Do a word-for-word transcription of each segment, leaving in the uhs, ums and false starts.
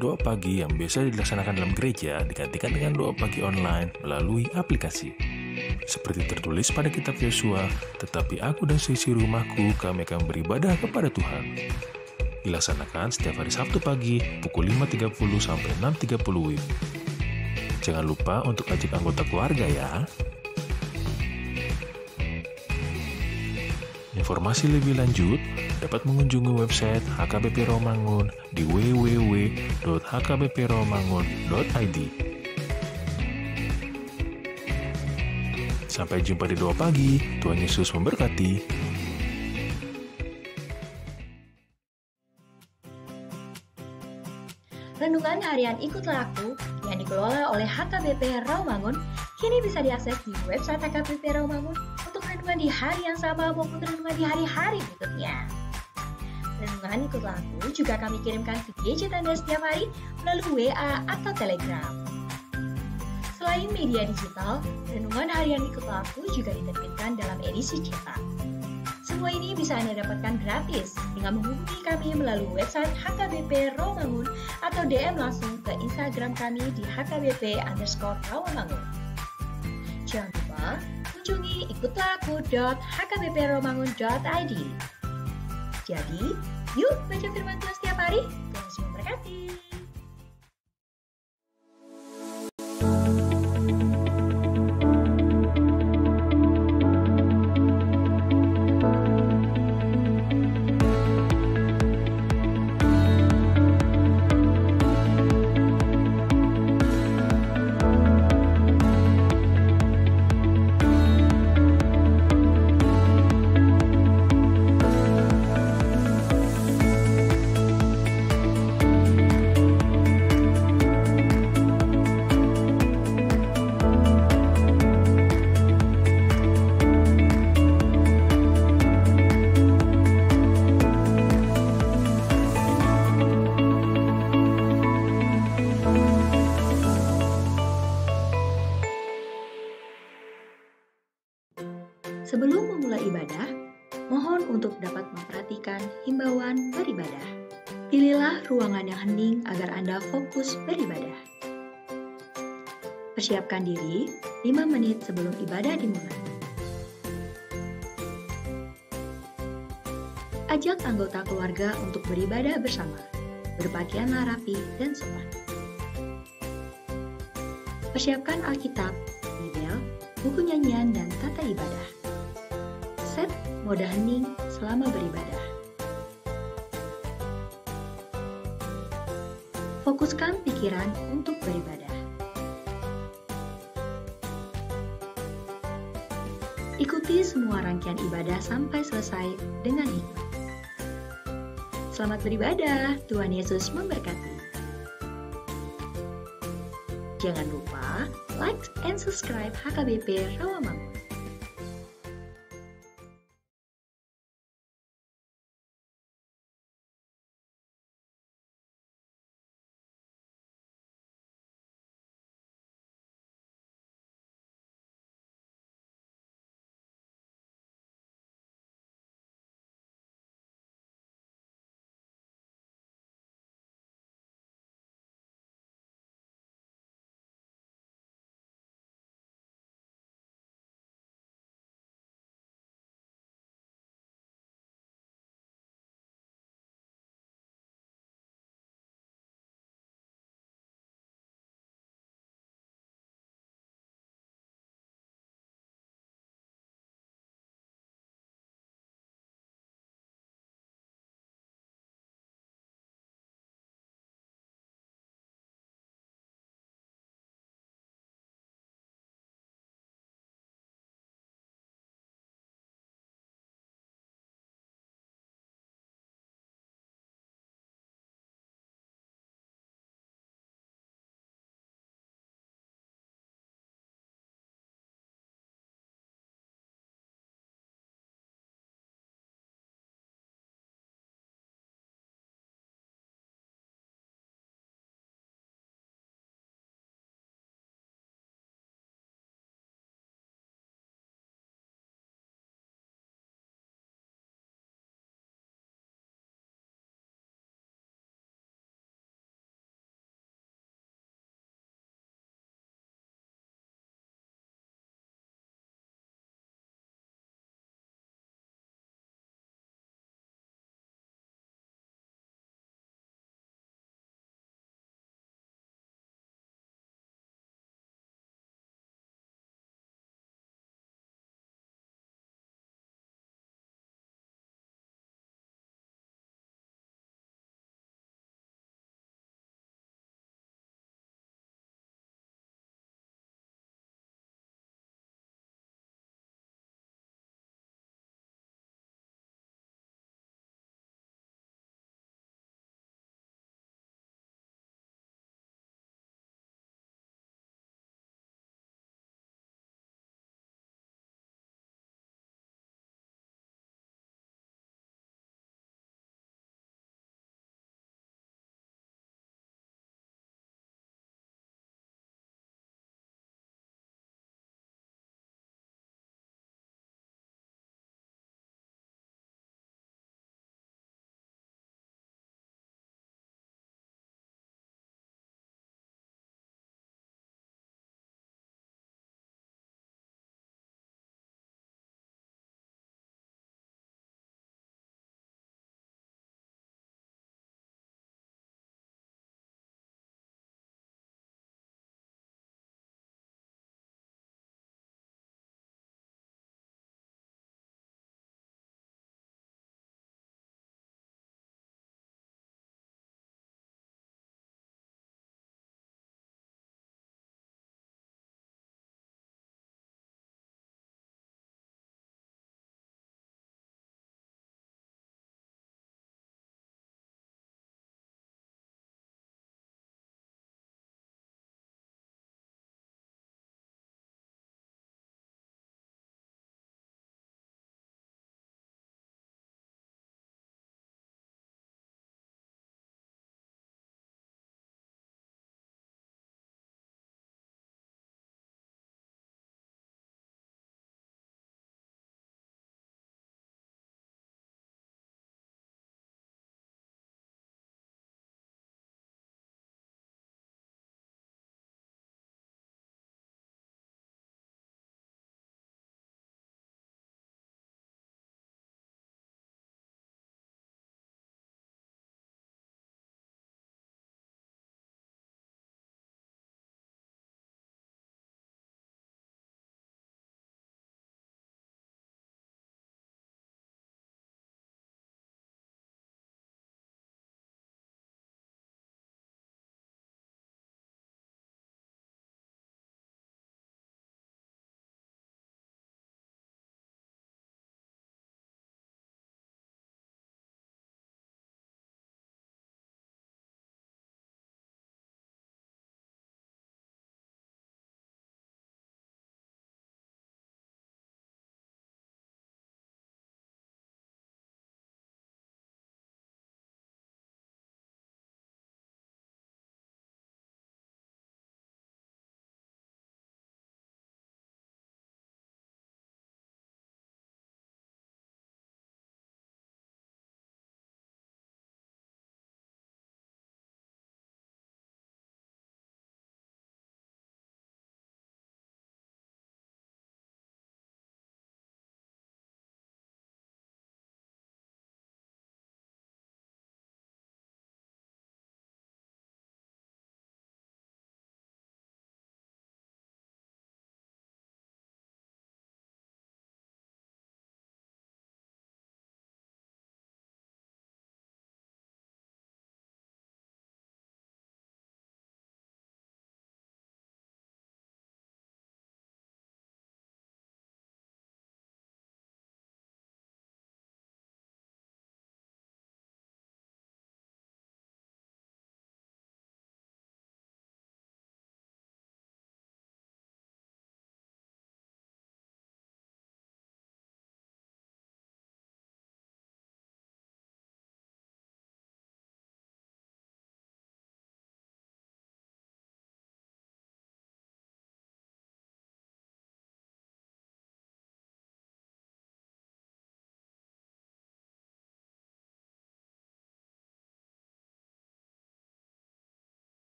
Doa pagi yang biasa dilaksanakan dalam gereja digantikan dengan doa pagi online melalui aplikasi. Seperti tertulis pada kitab Yosua, "Tetapi aku dan seisi rumahku, kami akan beribadah kepada Tuhan." Dilaksanakan setiap hari Sabtu pagi pukul lima tiga puluh sampai enam tiga puluh W I B. Jangan lupa untuk ajak anggota keluarga ya. Informasi lebih lanjut dapat mengunjungi website H K B P Rawamangun di w w w dot h k b p rawamangun dot i d. Sampai jumpa di Doa Pagi. Tuhan Yesus memberkati. Renungan Harian Ikutlah Aku yang dikelola oleh H K B P Rawamangun kini bisa diakses di website H K B P Rawamangun untuk renungan di hari yang sama maupun renungan di hari-hari berikutnya. Renungan Ikutlah Aku juga kami kirimkan via G C T N D setiap hari melalui W A atau Telegram. Selain media digital, Renungan Harian Ikutlah Aku juga diterbitkan dalam edisi cetak. Semua ini bisa Anda dapatkan gratis dengan menghubungi kami melalui website H K B P Rawamangun atau D M langsung ke Instagram kami di H K B P underscore Rawamangun. Jangan lupa kunjungi ikutlah aku dot h k b p rawamangun dot i d. Jadi, yuk baca firman Tuhan setiap hari. Tuhan Yesus memberkati. Sebelum memulai ibadah, mohon untuk dapat memperhatikan himbauan beribadah. Pilihlah ruangan yang hening agar Anda fokus beribadah. Persiapkan diri lima menit sebelum ibadah dimulai. Ajak anggota keluarga untuk beribadah bersama. Berpakaianlah rapi dan sopan. Persiapkan Alkitab, Bibel, buku nyanyian, dan tata ibadah. Set mode hening selama beribadah. Fokuskan pikiran untuk beribadah. Ikuti semua rangkaian ibadah sampai selesai dengan hikmat. Selamat beribadah, Tuhan Yesus memberkati. Jangan lupa like and subscribe H K B P Rawamangun.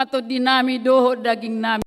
tondinami dohot dagingnami.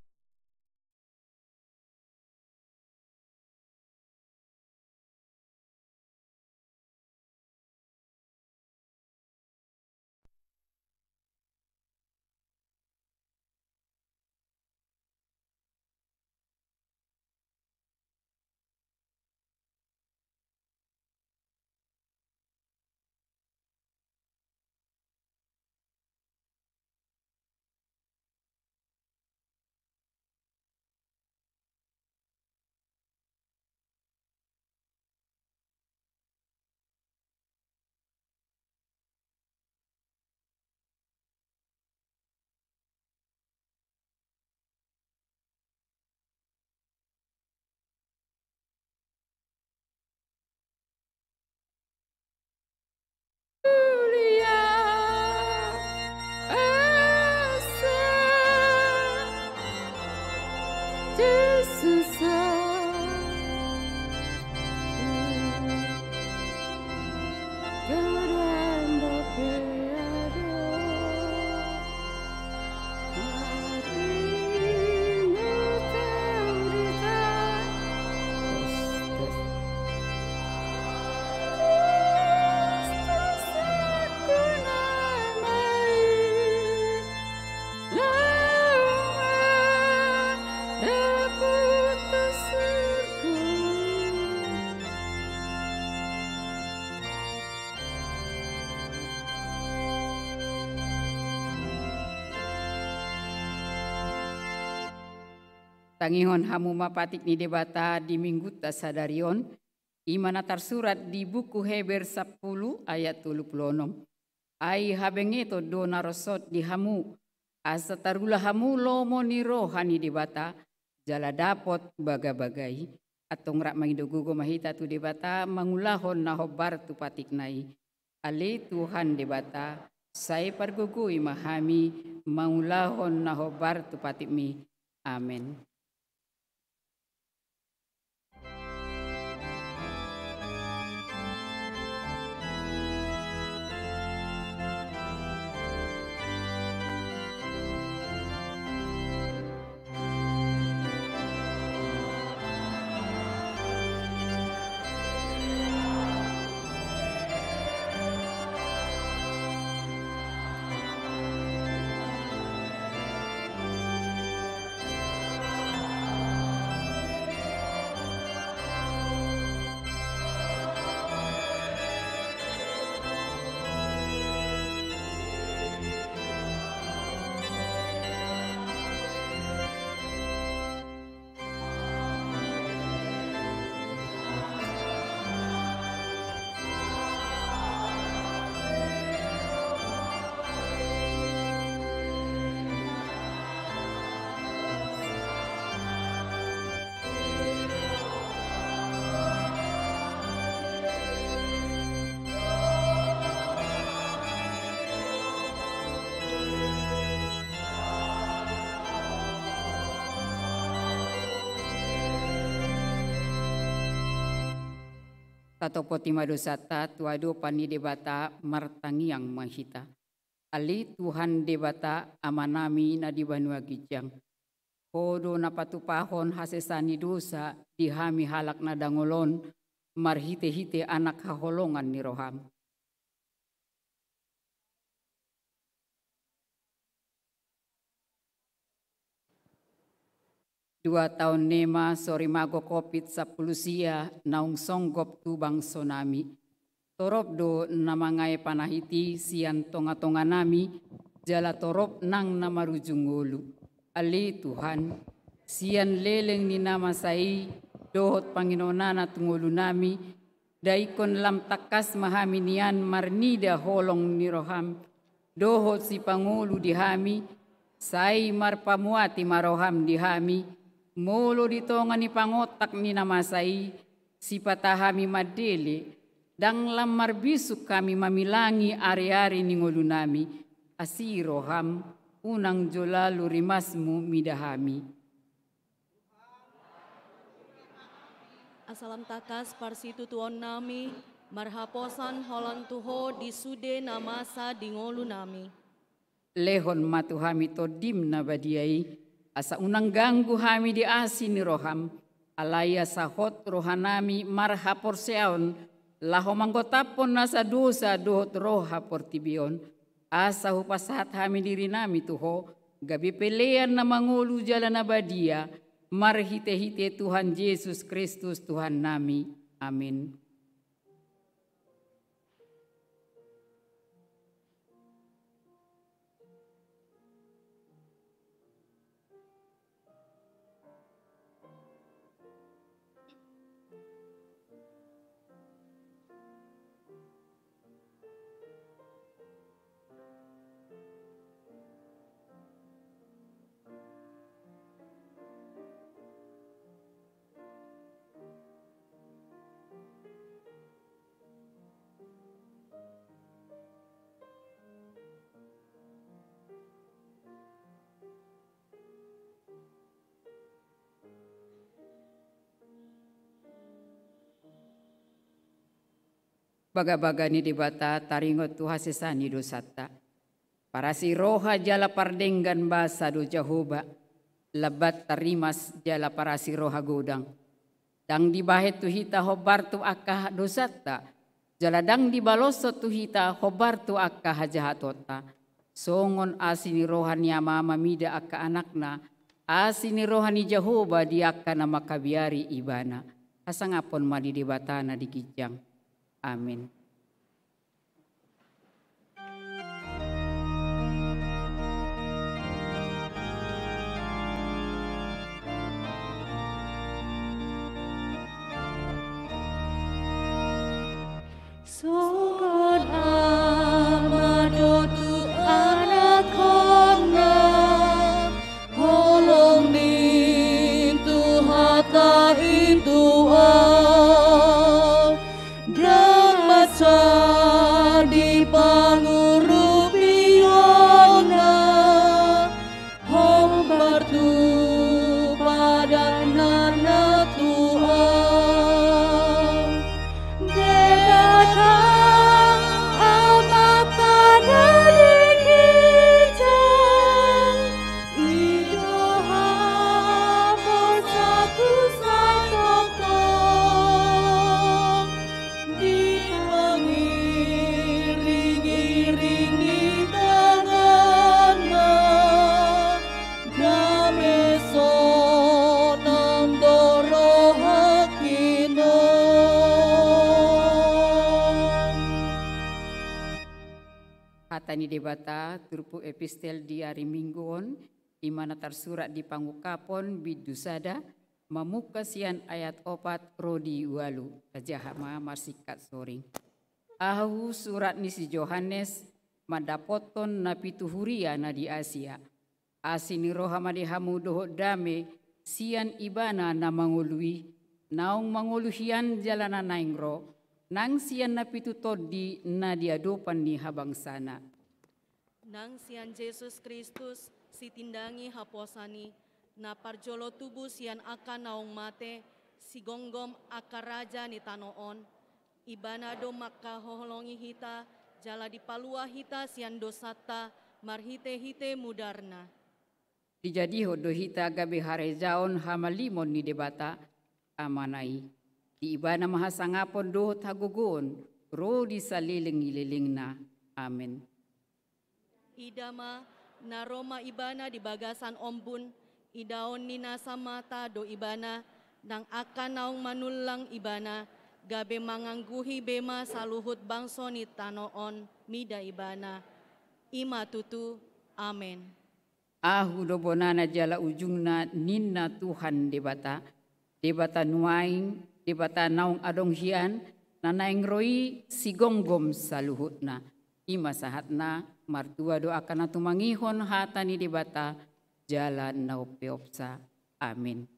Tangihon hamu ma patik ni Debata di Minggunta sadari on, i ma na tarsurat di buku Heber sampulu ayat tolu pulu onom. Ai habengeton do na rosot di hamu, asa tarula hamu lomo ni roha ni Debata, jala dapot bagabaga i. Antong rap mangido gogo ma hita tu Debata mangulahon na hombar tu patikna i. Ale Tuhan Debata, sai pargogoi ma hami mangulahon na hombar tu patikmi. Amen. Tatopoti ma dosanta tu adopan ni Debata, martangiang ma hita. Ale Tuhan Debata, Amanami na di banua ginjang, Ho do na patupahon hasesaan ni dosa di hami halak na dangol on, marhitehite Anak haholongan ni roham. Dua taon nema sorimago covid sampulu sia naung songgop tu bangsonami. Torop do na mangae panahit i sian tongatonganami, jala torop nang na marujung ngolu. Ale Tuhan, sian leleng ni na masa i dohot panginonana tu ngolunami, da ingkon lam tangkas ma hami nian marnida holong ni roham dohot sipangolu di hami, sai marpamuati ma roham di hami, molo di tonga ni pangontak ni na masa i, sipata hami mandele, ndang lam marbisuk hami mamilangi ariari ni ngolunami, asi roham, unang jolo rimasmu mida hami. Asa lam tangkas parsitutuonnami, marhaposan holan tu Ho di sude na masa di ngolunami. Lehon ma tu hami Tondim na badia i, asa unang ganggu hami di asi ni roham, alai asa hot rohanami marhaporseaon, laho manggotaphon nasa dosa dohot roha portibi on, asa hupasahat hami dirinami tu Ho, gabe pelean na mangolu jala na badia, marhitehite Tuhan Jesus Kristus Tuhannami. Amin. Bagabaga ni Debata taringot tu hasesaan ni dosanta. Parasi roha jala pardenggan basa do Jahowa, lambat tarimas jala parasi roha godang. Ndang dibahen tu hita hombar tu angka dosanta, jala ndang dibaloshon tu hita hombar tu angka hajahatonta. Songon asi ni roha ni amama mida angka anakna, asi ni roha ni Jahowa di angka na mangkabiari ibana. Hasangapon ma di Debata na di ginjang. Amin. Songon ama do tu anakhonna, holong ni Tuhan hata i tua, ndang mansai dipangurupionna, hombar tu padan na tua. Debata Amanta na di ginjang, i do haporseaonku sai tongtong, dipangiring-iring ni tanganna, gabe sonang do rohangki on. Hata ni Debata, turpuk epistel di ari Minggu on, i ma na tarsurat di Pangungkapon, bindu sada, mamungka sian ayat opat ro di ualu. Tajaha ma marsingkat soring. Ahu, surat ni si Johannes, mandapothon na pitu huria na di Asia. Asi ni roha ma di hamu dohot dame sian Ibana na mangolu i, naung mangolu hian jala na naeng ro, nang sian na pitu tondi na di adopan ni habangsana. Nang sian Jesus Kristus, sitindangi haposan i, na parjolo tubu sian angka naung mate, sigomgom angka raja ni tano on, Ibana do mangkaholongi hita, jala dipalua hita sian dosanta marhite-hite mudarna. Dijadihon do hita gabe harajaon hamalimon ni Debata, Amana i. Di Ibana ma hasangapon dohot hagogoon, ro di saleleng ni lelengna. Amen. Ida ma, na ro ma Ibana di bagasan ombun, idaon ni nasa mata do Ibana, nang angka naung manullang Ibana, gabe mangangguhi be ma saluhut bangso ni tano on mida Ibana. I ma tutu. Amen. Ahu do bonana jala ujungna, ninna Tuhan Debata, Debata nuaeng, Debata naung adong hian, na naeng ro i sigomgom saluhutna. I ma sahatna, martua do angka na tumangihon hata ni Debata, jala na umpeopsa. Amen.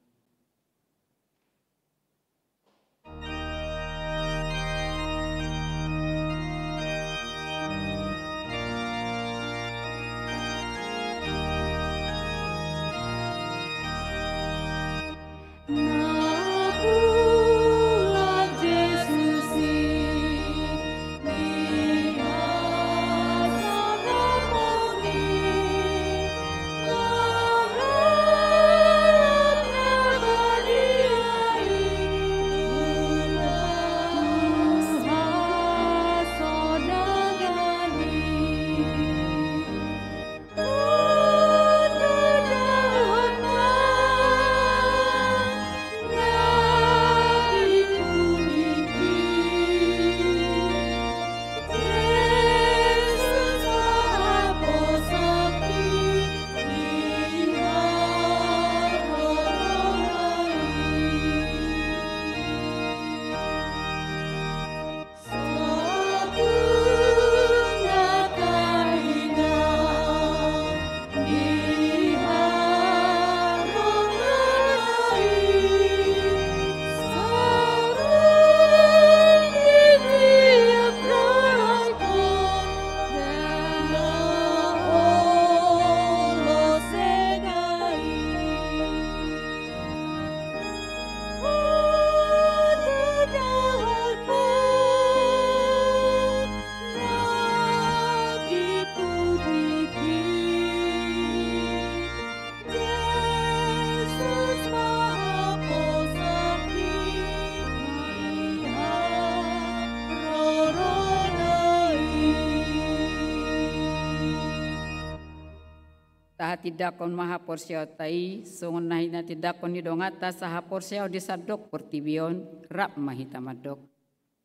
Tahatindangkon ma haporseaonta i songon na hinatindanghon ni donganta sahaporseaon di sandok portibi on. Rap ma hita mandok.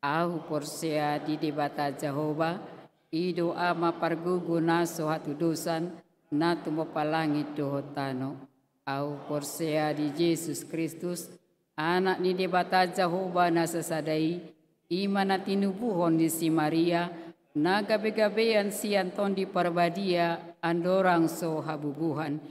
Ahu porsea di Debata Jahowa, i do Ama pargogo na so hatudosan, na tumompa langit dohot tano. Ahu porsea di Jesus Kristus, Anak ni Debata Jahowa na sasada i, i ma na tinubuhon ni si Maria, na gabegabean sian Tondi Parbadia andorang so habubuhan.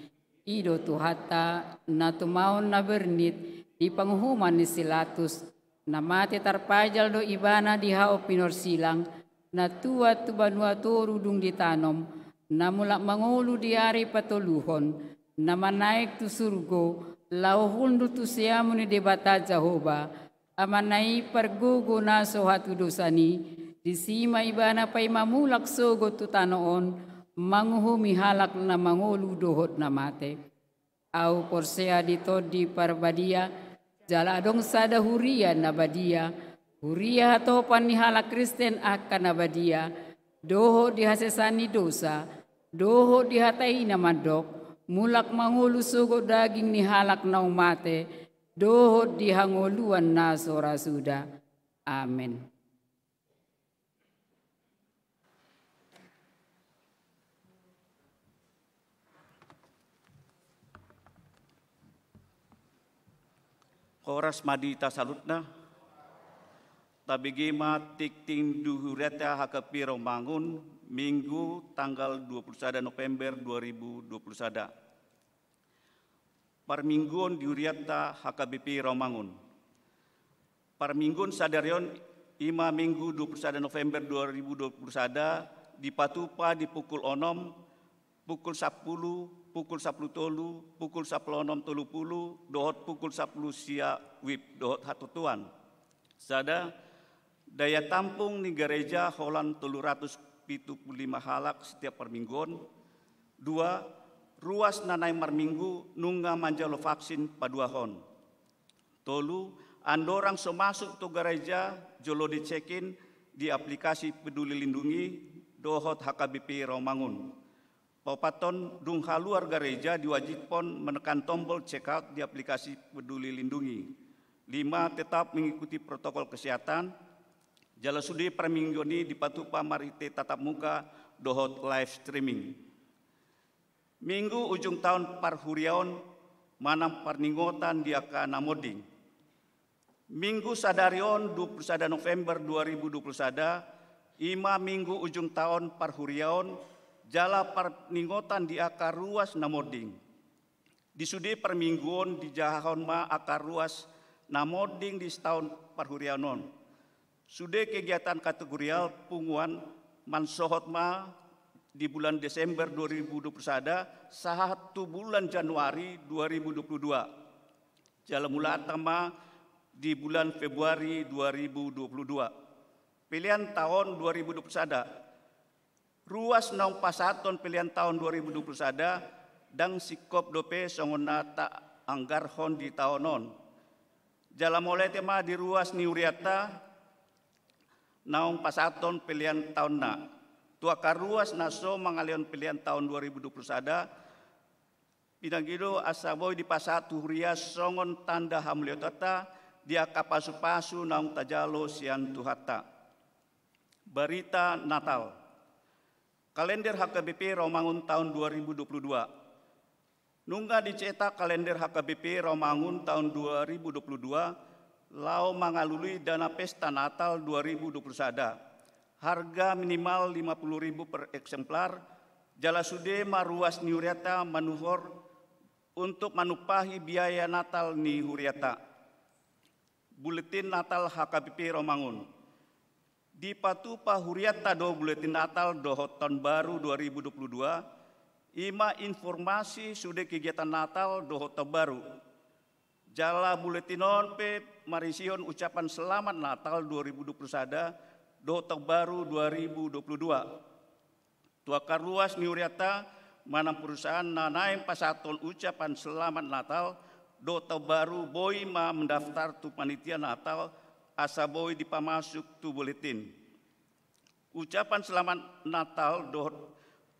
I do Tuhanta, na tumaon na bernit di panguhuman ni si Latus, na mate tarpajal do ibana di hau pinorsilang, na tuat tu banua toru dung ditanom, na mulak mangolu di ari patoluhon, na manaek tu surgo, laho hundul tu siamun ni Debata Jahowa, Amana i pargogo na so hatudosan i, disi ma ibana paima mulak sogot tu tano on, manguhumi halak na mangolu dohot na mate. Ahu porsea di Tondi Parbadia, jala adong sada huria na badia, huria hatopan ni halak Kristen angka na badia, dohot di hasesaan ni dosa, dohot di hata i na mandok, mulak mangolu sogot daging ni halak naung mate, dohot di hangoluan na so ra suda. Amen. Horas ma di hita saluhutna. Tabege ma tingting di hurianta H K B P Rawamangun, Minggu tanggal dua puluh sada November dua ribu dua puluh sada. Parmingguon di hurianta H K B P Rawamangun. Parmingguon sadari on, i ma Minggu dua puluh sada November dua ribu dua puluh sada, dipatupa di pukul onom, pukul sampulu, pukul sampulu tolu, pukul sampulu onom tolu pulu, dohot pukul sampulu sia WIB, dohot hatutuan. Sada, daya tampung ni gareja holan tolu ratus pitu pulu lima halak setiap parmingguon. Dua, ruas na naeng marminggu nunga manjalo vaksin paduahon. Tolu, andorang so masuk tu gareja jolo di check-in di aplikasi Peduli Lindungi dohot H K B P Rawamangun. Paopathon, dung haluar gareja diwajibhon menekan tombol check out di aplikasi Peduli Lindungi. Lima, tetap mengikuti protokol kesehatan. Jala sude parmingguon i dipatupa marhite tatap muka dohot live streaming. Minggu ujung taon parhuriaon manang parningotan di angka na monding. Minggu sadari on dua puluh sada November dua ribu dua puluh sada, i ma minggu ujung taon parhuriaon jala parningotan di angka ruas na monding. Di sude parmingguon dijahahon ma angka ruas na monding di sitaon parhuriaon on. Sude kegiatan kategorial punguan mansohot ma di bulan Desember dua ribu dua puluh sada sahat tu bulan Januari dua ribu dua puluh dua. Jala mulanta ma di bulan Februari dua ribu dua puluh dua. Pelean taon dua ribu dua puluh sada. Ruas naung pasahathon pelean taon dua ribu dua puluh sada ndang singkop dope songon na taanggarhon di taon on. Jala mauliate ma di ruas ni hurianta naung pasahathon pelean taonna. Tu angka ruas na so mangalehon pelean taon dua ribu dua puluh sada, pinangido asa boi dipasahat tu huria songon tanda hamuliateonta di angka pasupasu naung tajalo sian Tuhanta. Barita Natal. Kalender H K B P Rawamangun taon dua ribu dua puluh dua. Nunga dicetak kalender H K B P Rawamangun taon dua ribu dua puluh dua laho mangalului dana pesta Natal dua ribu dua puluh sada. Harga minimal lima puluh ribu per eksemplar, jala sude ma ruas ni hurianta manuhor untuk manumpahi biaya Natal ni hurianta. Buletin Natal H K B P Rawamangun. Dipatupa hurianta do Buletin Natal dohot Taon Baru dua ribu dua puluh dua, i ma informasi sude kegiatan Natal dohot Taon Baru. Jala buletin on pe marisihon ucapan selamat Natal dua ribu dua puluh sada dohot Taon Baru dua ribu dua puluh dua. Tu angka ruas ni hurianta manang perusahaan na naeng pasahathon ucapan selamat Natal dohot Taon Baru boi ma mendaftar tu panitia Natal asa boi dipamasuk tu buletin. Ucapan selamat Natal dohot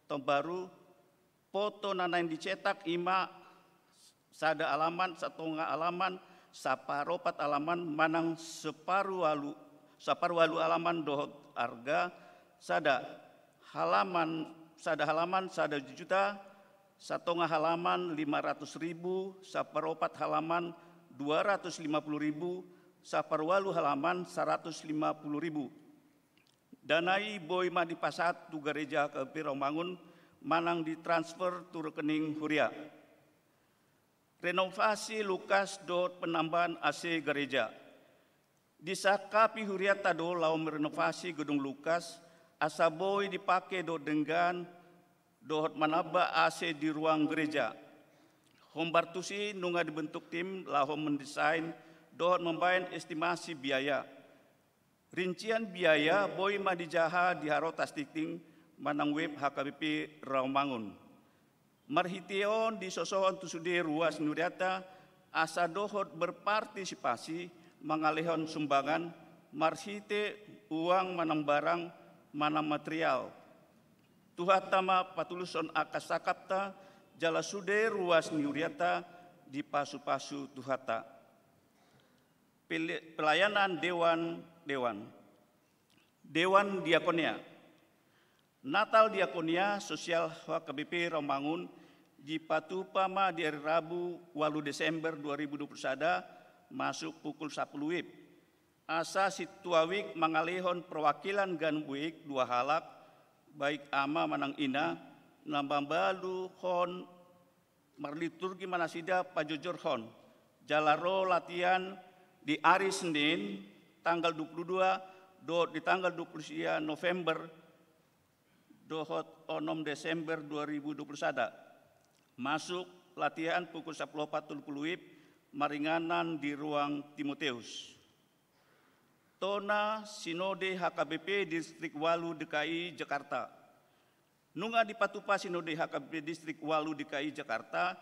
Taon Baru Foto na naeng dicetak i ma sada alaman, satonga alaman, saparopat alaman manang saparualu, saparualu alaman dohot arga sada halaman, sada halaman sada juta, satonga halaman lima ratus ribu, saparopat halaman dua ratus lima puluh ribu, saparualu halaman saratus lima puluh ribu. Dana i boi ma dipasahat tu gareja H K B P Rawamangun manang ditransfer tu rekening huria. Renovasi lukas dohot penambahan A C gareja. Disangkapi hurianta do laho merenovasi gedung lukas asa boi dipake dohot denggan dohot manamba A C di ruang gareja. Hombar tusi nunga dibentuk tim laho mendesain dohot mambaen estimasi biaya. Rincian biaya boi ma dijaha di harotas tingting manang web H K B P Rawamangun. Marhite on disosohon tu sude ruas ni hurianta asa dohot berpartisipasi mangalehon sumbangan marhite uang manang barang manang material. Tuhanta ma patulushon angka sangkapta jala sude ruas ni hurianta dipasupasu Tuhanta. Pele-, pelayanan dewan, dewan. Dewan Diakonia. Natal Diakonia Sosial H K B P Rawamangun dipatupa ma di ari Rabu ualu Desember dua ribu dua puluh sada masuk pukul sapuluh wib. Asa sintua wijk mangalehon perwakilan ganup wijk dua halak, baik ama manang ina, na mambaluhon marliturgi ma nasida pajojorhon. Jala ro latihan di ari Senin tanggal dua puluh dua dohot di tanggal dua puluh sia November dohot onom Desember dua ribu dua puluh sada. Masuk latihan pukul sapuluh opat tolu puluh wib maringanan di ruang Timoteus. Tona Sinode H K B P Distrik ualu D K I Jakarta. Nunga dipatupa Sinode H K B P Distrik ualu D K I Jakarta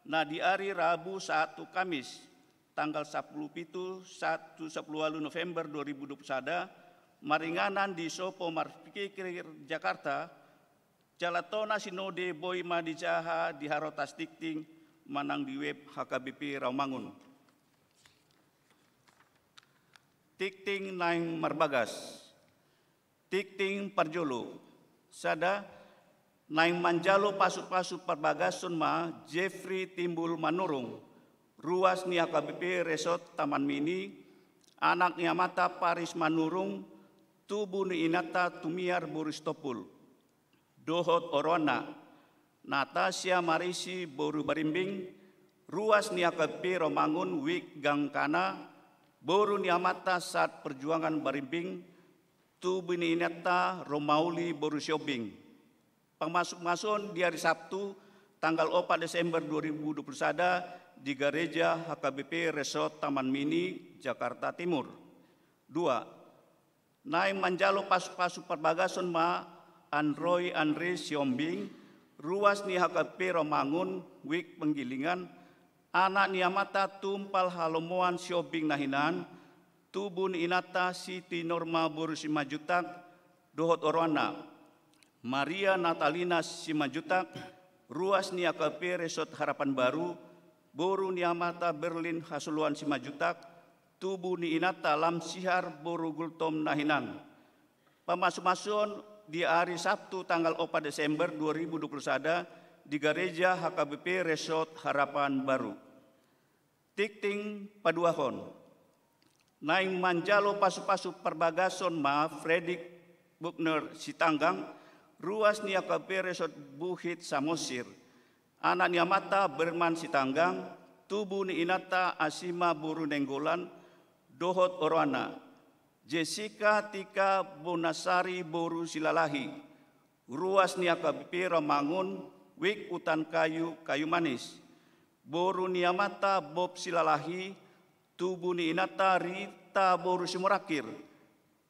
na di ari Rabu sahat tu Kamis tanggal sapuluh pitu sahat tu sapuluh ualu November dua ribu dua puluh sada maringanan di Sopo Marpikir Jakarta. Jala tona Sinode boi ma dijaha di harotas tingting manang di web H K B P Rawamangun. Tingting naeng marbagas. Tingting parjolo. Sada, naeng manjalo pasupasu parbagason ma Jeffrey Timbul Manurung, ruas ni H K B P Resort Taman Mini, anak ni amanta Paris Manurung, tubu ni inanta Tumiar boru Sitompul. Dohot oroanna, Natasia Marisi boru Barimbing, ruas ni H K B P Rawamangun wijk Gangkana, boru ni amanta Sad Perjuangan Barimbing, tubu ni inanta Romauli boru Sihombing. Pamasumasuon di ari Sabtu tanggal opat Desember dua ribu dua puluh sada di Gareja H K B P Resort Taman Mini, Jakarta Timur. Dua, naeng manjalo pasupasu parbagason ma Anroi Andre Sihombing, ruas ni H K B P Rawamangun wijk Penggilingan, anak ni amanta Tumpal Halomoan Sihombing na hinan, tubu ni inanta Siti Norma boru Simanjuntak, dohot oroanna, Maria Natalina Simanjuntak, ruas ni H K B P Resort Harapan Baru, boru ni amanta Berlin Hasoloan Simanjuntak, tubu ni inanta Lam Sihar boru Gultom na hinan. Pamasumasuon di ari Sabtu tanggal opat Desember dua ribu dua puluh sada di Gareja H K B P Resort Harapan Baru. Tingting paduahon. Naeng manjalo pasupasu parbagason ma Fredrik Buckner Sitanggang, ruas ni H K B P Resort Buhit Samosir, anak ni amanta Berman Sitanggang, tubu ni inanta Asima boru Nainggolan, dohot oroanna, Jessica Tika Bonasari boru Silalahi, ruas ni H K B P Rawamangun, wijk Utan Kayu, Kayu Manis, boru ni amanta Bob Silalahi, tubu ni inanta Rita boru Simorangkir.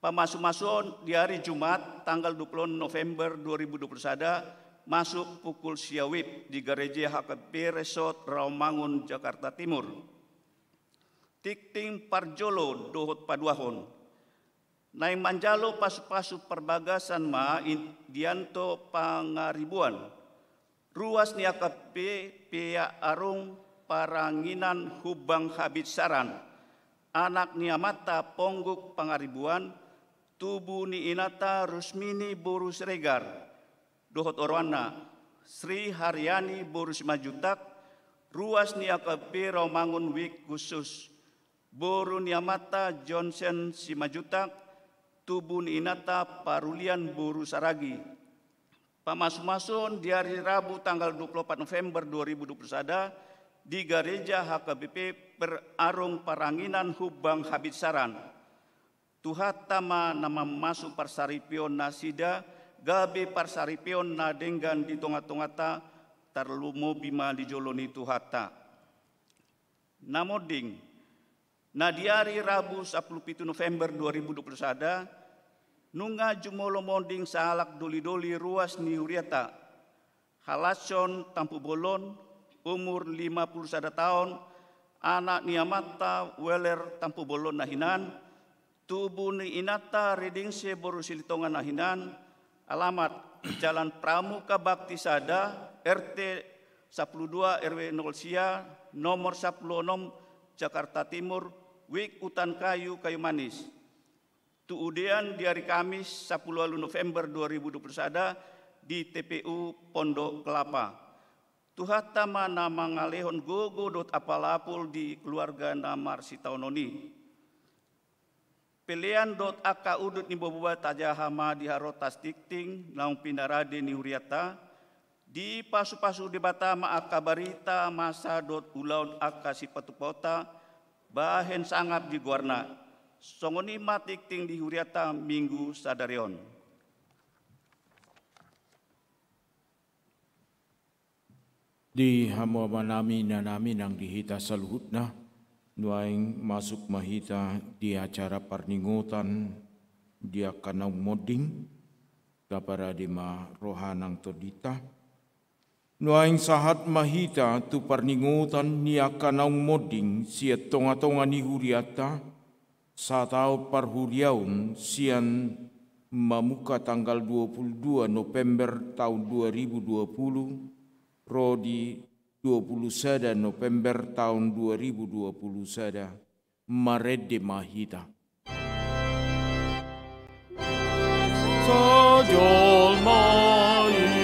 Pamasumasuon di ari Jumat tanggal dua puluh November dua ribu dua puluh sada, masuk pukul sia wib di Gareja H K B P Resort Rawamangun, Jakarta Timur. Tingting parjolo dohot paduahon. Naeng manjalo pasupasu parbagason ma Indianto Pangaribuan, Ruas ni A K P P Arung Paranginan Humbang Habinsaran, anak ni amanta Pongguk Pangaribuan, tubu ni inanta Rusmini boru Siregar, dohot oroanna, Sri Haryani boru Simanjuntak, ruas ni A K P Rawamangun Wijk Khusus, boru ni amanta Johnson Simanjuntak, tubu ni inanta Parulian boru Saragi. Pamasumasuon di ari Rabu tanggal dua puluh opat November dua ribu dua puluh sada di gareja H K B P Perarung Paranginan Humbang Habinsaran. Tuhanta ma na mamasu parsaripeon nasida, gabe parsaripeon na denggan di tongatonganta, tarlumobi ma di jolo ni Tuhanta. Na monding, na di ari Rabu sampulu pitu November dua ribu dua puluh sada, nunga jumolo monding sahalak dolidoli ruas ni hurianta, Halashon Tampubolon, umur lima puluh sada taon, anak ni amanta Weler Tampubolon na hinan, tubu ni inanta Redingse boru Silitonga na hinan, alamat Jalan Pramuka Bakti sada, R T sampulu dua, R W nol sia, nomor sampulu onom, Jakarta Timur, Wijk Utan Kayu, Kayu Manis. Tuudean di ari Kamis sampulu ualu November dua ribu dua puluh sada di T P U Pondok Kelapa. Tuhanta ma na mangalehon gogo dohot apul-apul di keluarga na marsitaonon i. Pelean dohot angka udut ni boaboa tajaha ma di harotas tingting naung pinarade ni hurianta, dipasupasu Debata ma angka barita masa dohot ulaon angka sipatupaonta, bahen sangap di goarna. Songon i ma tingting di hurianta Minggu sadari on. Di hamu amanami, inanami nang di hita saluhutna, nuaeng masuk ma hita di acara parningotan di angka naung monding, taparade ma roha nang tondinta. Nuaeng sahat ma hita tu parningotan ni angka naung monding sian tongatonga ni hurianta, sataon parhuriaon sian mamungka tanggal dua puluh dua November taon dua ribu dua puluh, ro di dua puluh sada November taon dua ribu dua puluh sada, marende ma hita. Sajolma i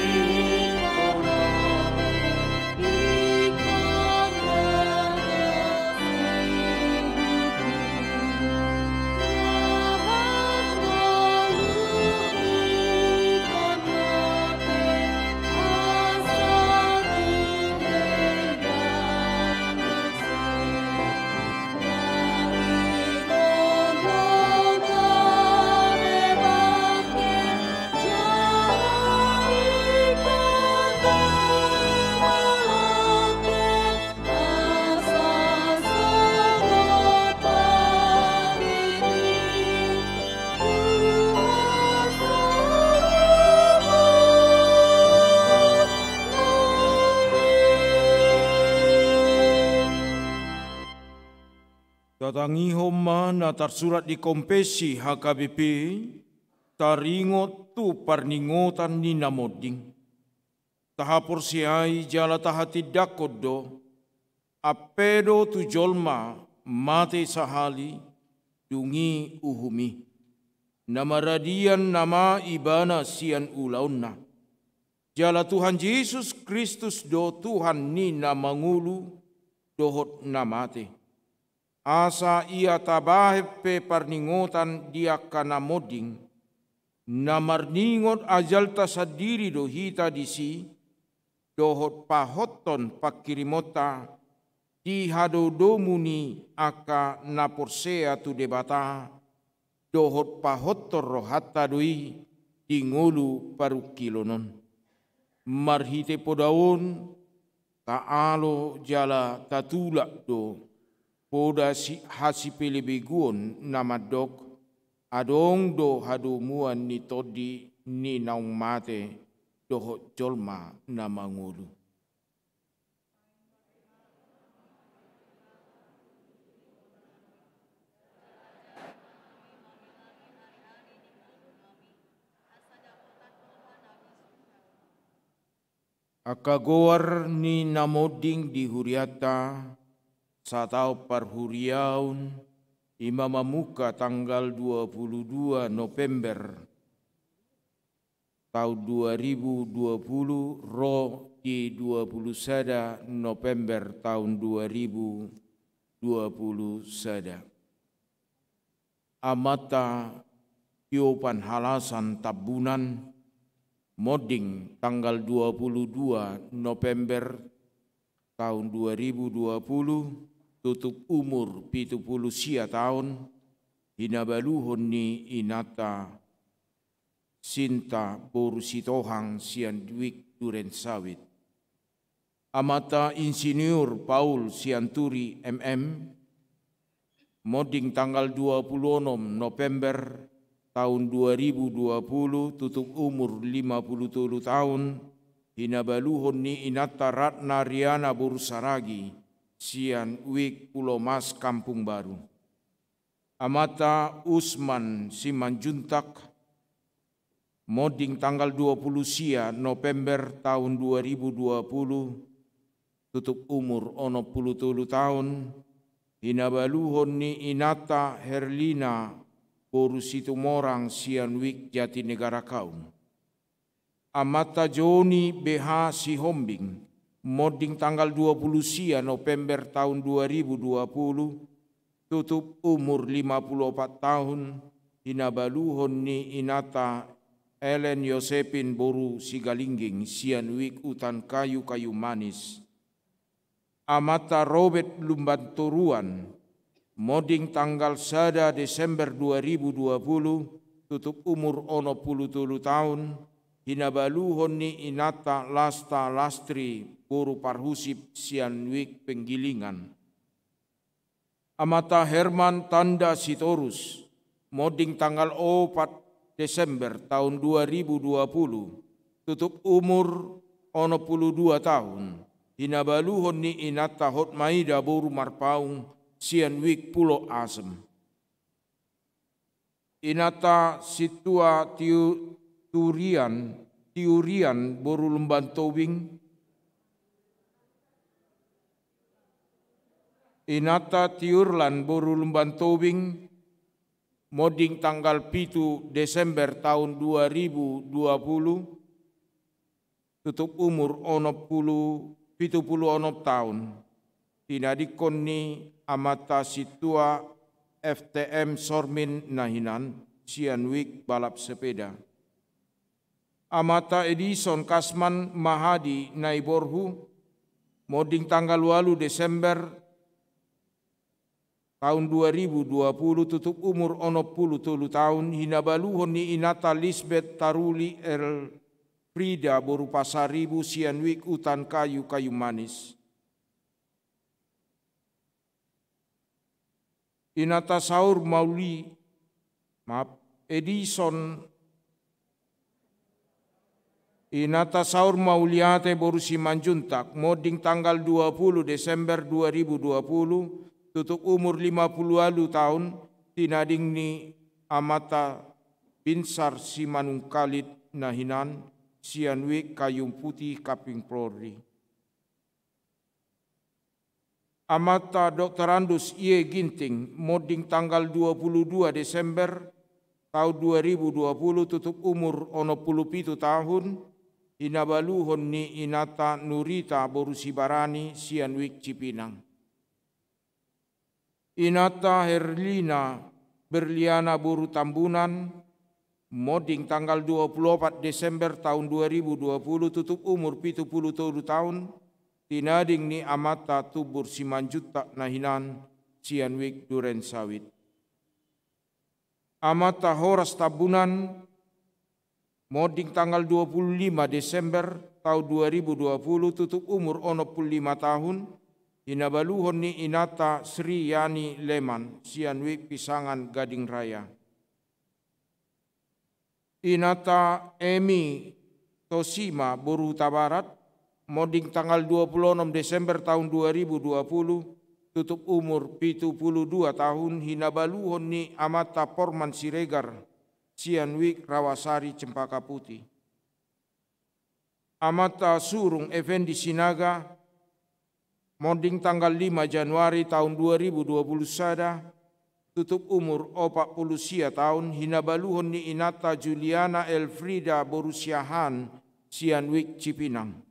Tatangihon ma na tarsurat di Konfessi H K B P, taringot tu parningotan ni na monding. Tahaporseai jala tahatindangkon do, ampe do tu jolma mate sahali, dung i uhum i. Na maradian nama ibana sian ulaonna. Jala Tuhan Jesus Kristus do Tuhan ni na mangolu dohot na mate. Asa ia tabahen pe parningotan di angka na monding, na marningot ajalta sandiri do hita disi, dohot pahothon pangkirimonta di hadodomu ni angka na porsea tu Debata, dohot pahothon rohanta do i di ngolu parungkilon on. Marhite poda on, taalo jala tatulak do poda si-, hasipelebeguon na mandok, adong do hadomuan ni tondi ni naung mate dohot jolma na mangolu. Angka goar ni na monding di hurianta, sataon parhuriaon, i ma mamungka tanggal dua puluh dua November tahun dua ribu dua puluh ro di dua puluh sada November tahun dua ribu dua puluh sada. Amanta Tio Panhalasan Tambunan, monding tanggal dua puluh dua November tahun dua ribu dua puluh, tutup umur pitu puluh sia taon, hinabaluhon ni inanta Sinta boru Sitohang sian Wijk Duren Sawit. Amanta Insinyur Paul Sianturi M M, monding tanggal dua puluh onom November tahun dua ribu dua puluh, tutup umur lima puluh tolu taon, hinabaluhon ni inanta Ratna Riana boru Saragi sian Wijk Pulau Mas Kampung Baru. Amanta Usman Simanjuntak, monding tanggal dua puluh sia November tahun dua ribu dua puluh, tutup umur onom puluh tolu taon, hinabaluhon ni inanta Herlina boru Situmorang sian Wijk Jatinegara Kaung. Amanta Joni B H Sihombing, monding tanggal dua puluh sia November tahun dua ribu dua puluh, tutup umur lima puluh opat taon, hinabaluhon ni inanta Ellen Yosepin boru Sigalingging sian Wijk Utan Kayu Kayu Manis. Amanta Robert Lumbantoruan, monding tanggal sada Desember dua ribu dua puluh, tutup umur onom puluh tolu taon, hinabaluhon ni inanta Lasta Lastri boru Parhusip sian Wijk Penggilingan. Amanta Herman Tanda Sitorus, monding tanggal opat Desember tahun dua ribu dua puluh, tutup umur onom puluh dua taon, hinabaluhon ni inanta Hotmaida boru Marpaung sian Wijk Pulau Asem. Inanta Sintua Tiu-, Turian, Tiurian boru Lumbantobing. Inanta Tiurlan boru Lumbantobing, monding tanggal pitu Desember tahun dua ribu dua puluh, tutup umur onom puluh, pitu puluh onom taon. Tinadingkon ni amanta Sintua F T M Sormin na hinan sian Wijk balap sepeda. Amanta Edison Kasman Mahadi na i Borhu, monding tanggal ualu Desember tahun dua ribu dua puluh, tutup umur onom puluh tolu taon, hinabaluhon ni inanta Lisbeth Taruli Elfrida boru Pasaribu sian Wijk Utan Kayu Kayu Manis. Inanta Saur Mauli-, maaf, Edison, Inanta Saur Mauliate boru Simanjuntak, monding tanggal dua puluh Desember dua ribu dua puluh, tutup umur lima puluh ualu taon, tinading ni amanta Binsar Simanungkalit na hinan sian Wijk Kayu Putih Kapling Polri. Amanta Doktor Andus Ie Ginting, monding tanggal dua puluh dua Desember tahun dua ribu dua puluh, tutup umur onom puluh pitu tahun, hinabaluhon ni inanta Nurita boru Sibarani sian Wijk Cipinang. Inanta Herlina Berliana boru Tambunan, monding tanggal dua puluh opat Desember tahun dua ribu dua puluh, tutup umur pitu puluh tolu tahun, tinading ni amanta Tumbur Simanjuntak na hinan sian Wijk Duren Sawit. Amanta Horas Tambunan, monding tanggal dua puluh lima Desember tahun dua ribu dua puluh, tutup umur onom puluh lima tahun, hinabaluhon ni inanta Sri Yani Leman sian Wijk Pisangan Gading Raya. Inanta Emi Tosima boru Hutabarat, monding tanggal dua puluh onom Desember tahun dua ribu dua puluh, tutup umur pitu puluh dua tahun, hinabaluhon ni amanta Porman Siregar sian Wijk Rawasari Cempaka Putih. Amanta Surung Effendi Sinaga, monding tanggal lima Januari taon dua ribu dua puluh sada, tutup umur opat puluh sia taon, hinabaluhon ni inanta Juliana Elfrida boru Siahaan, sian Wijk Cipinang.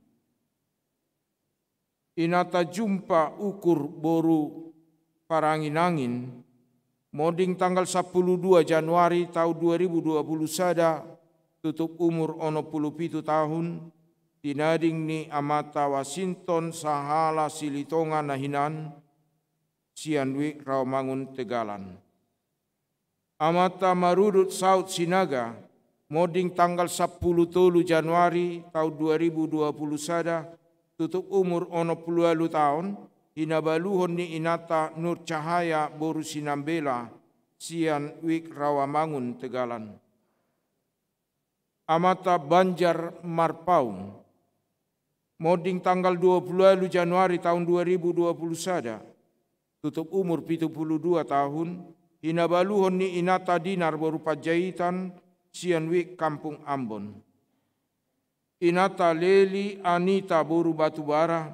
Inanta Jumpa Ukur boru Paranginangin, monding tanggal sampulu dua Januari taon dua ribu dua puluh sada, tutup umur onom puluh pitu taon, tinading ni amanta Wasinton Sahala Silitonga na hinan, sian Wijk Rawamangun Tegalan. Amanta Marudut Saud Sinaga, monding tanggal sampulu tolu Januari taon dua ribu dua puluh sada, tutup umur onom puluh ualu taon, hinabaluhon ni inanta Nur Cahaya boru Sinambela, sian Wijk Rawamangun Tegalan. Amanta Banjar Marpaung, monding tanggal dua puluh ualu Januari taon dua ribu dua puluh sada, tutup umur pitu puluh dua taon, hinabaluhon ni inanta Dinar boru Panjaitan, sian Wijk Kampung Ambon. Inanta Leli Anita boru Batubara,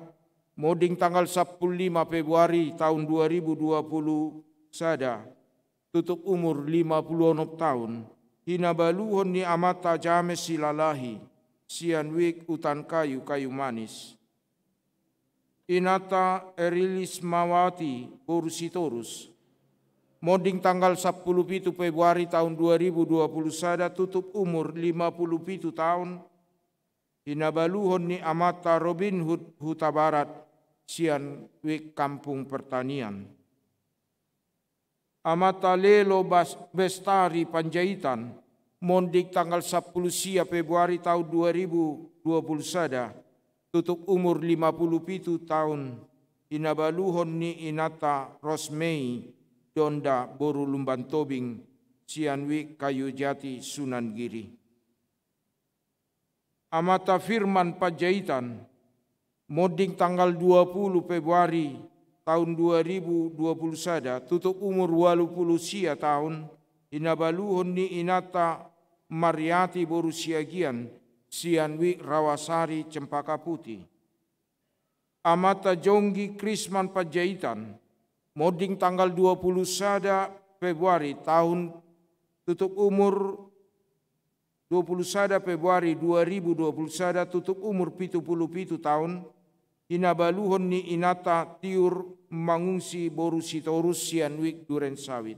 monding tanggal sampulu lima Februari taon dua ribu dua puluh sada, tutup umur lima puluh onom taon, hinabaluhon ni amanta James Silalahi, sian Wijk Utan Kayu, Kayu Manis. Inanta Erilismawati boru Sitorus, monding tanggal sampulu pitu Februari taon dua ribu dua puluh sada, tutup umur lima puluh pitu taon, hinabaluhon ni amanta Robin Hud Hutabarat, sian Wijk Kampung Pertanian. Amanta Lelo Bas-, Bestari Panjaitan, monding tanggal sampulu sia Februari taon dua ribu dua puluh sada, tutup umur lima puluh pitu taon, hinabaluhon ni inanta Rosmei Donda boru Lumban Tobing, sian Wijk Kayu Jati, Sunan Giri. Amanta Firman Panjaitan, monding tanggal dua puluh Februari taon dua ribu dua puluh sada, tutup umur ualu puluh sia taon, hinabaluhon ni inanta Mariati boru Siagian, sian Wijk Rawasari, Cempaka Putih. Amanta Jonggi Krisman Panjaitan, monding tanggal dua puluh sada Februari taon, tutup umur dua puluh sada Februari dua ribu dua puluh sada, tutup umur pitu puluh pitu taon, hinabaluhon ni inanta Tiur Mangungsi boru Sitorus, sian Wijk Duren Sawit.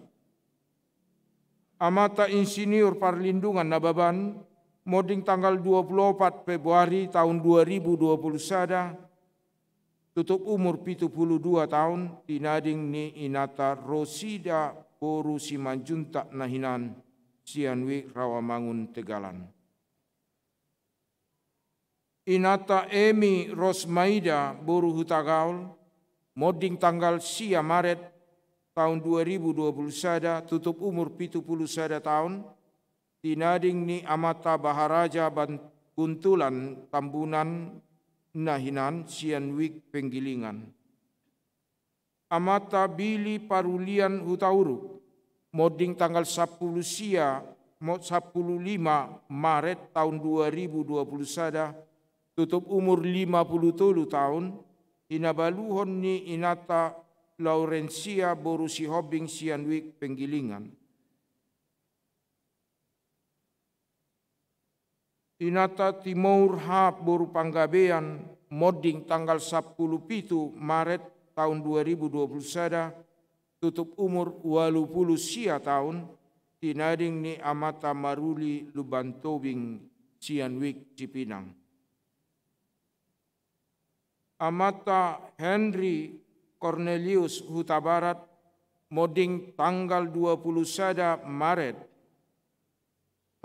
Amanta Insinyur Parlindungan Nababan, monding tanggal dua puluh opat Februari taon dua ribu dua puluh sada, tutup umur pitu puluh dua taon, tinading ni inanta Rosida boru Simanjuntak na hinan, sian Wijk Rawamangun Tegalan. Inanta Emi Rosmaida boru Hutagaol, monding tanggal sia Maret taon dua ribu dua puluh sada, tutup umur pitu puluh sada taon, tinading ni amanta Baharaja Ban-, Guntulan Tambunan na hinan, sian Wijk Penggilingan. Amanta Bili Parulian Hutauruk, monding tanggal sampulu sia, mo-, sampulu lima Maret taon dua ribu dua puluh sada, tutup umur lima puluh tolu taon, hinabaluhon ni inanta Laurensia boru Sihombing, sian Wijk Penggilingan. Inanta Timour Hap boru Panggabean, monding tanggal sampulu pitu Maret taon dua ribu dua puluh sada, tutup umur ualu puluh sia taon, tinading ni amanta Maruli Lumban Tobing, sian Wijk Cipinang. Amanta Henry Cornelius Hutabarat, monding tanggal dua puluh sada Maret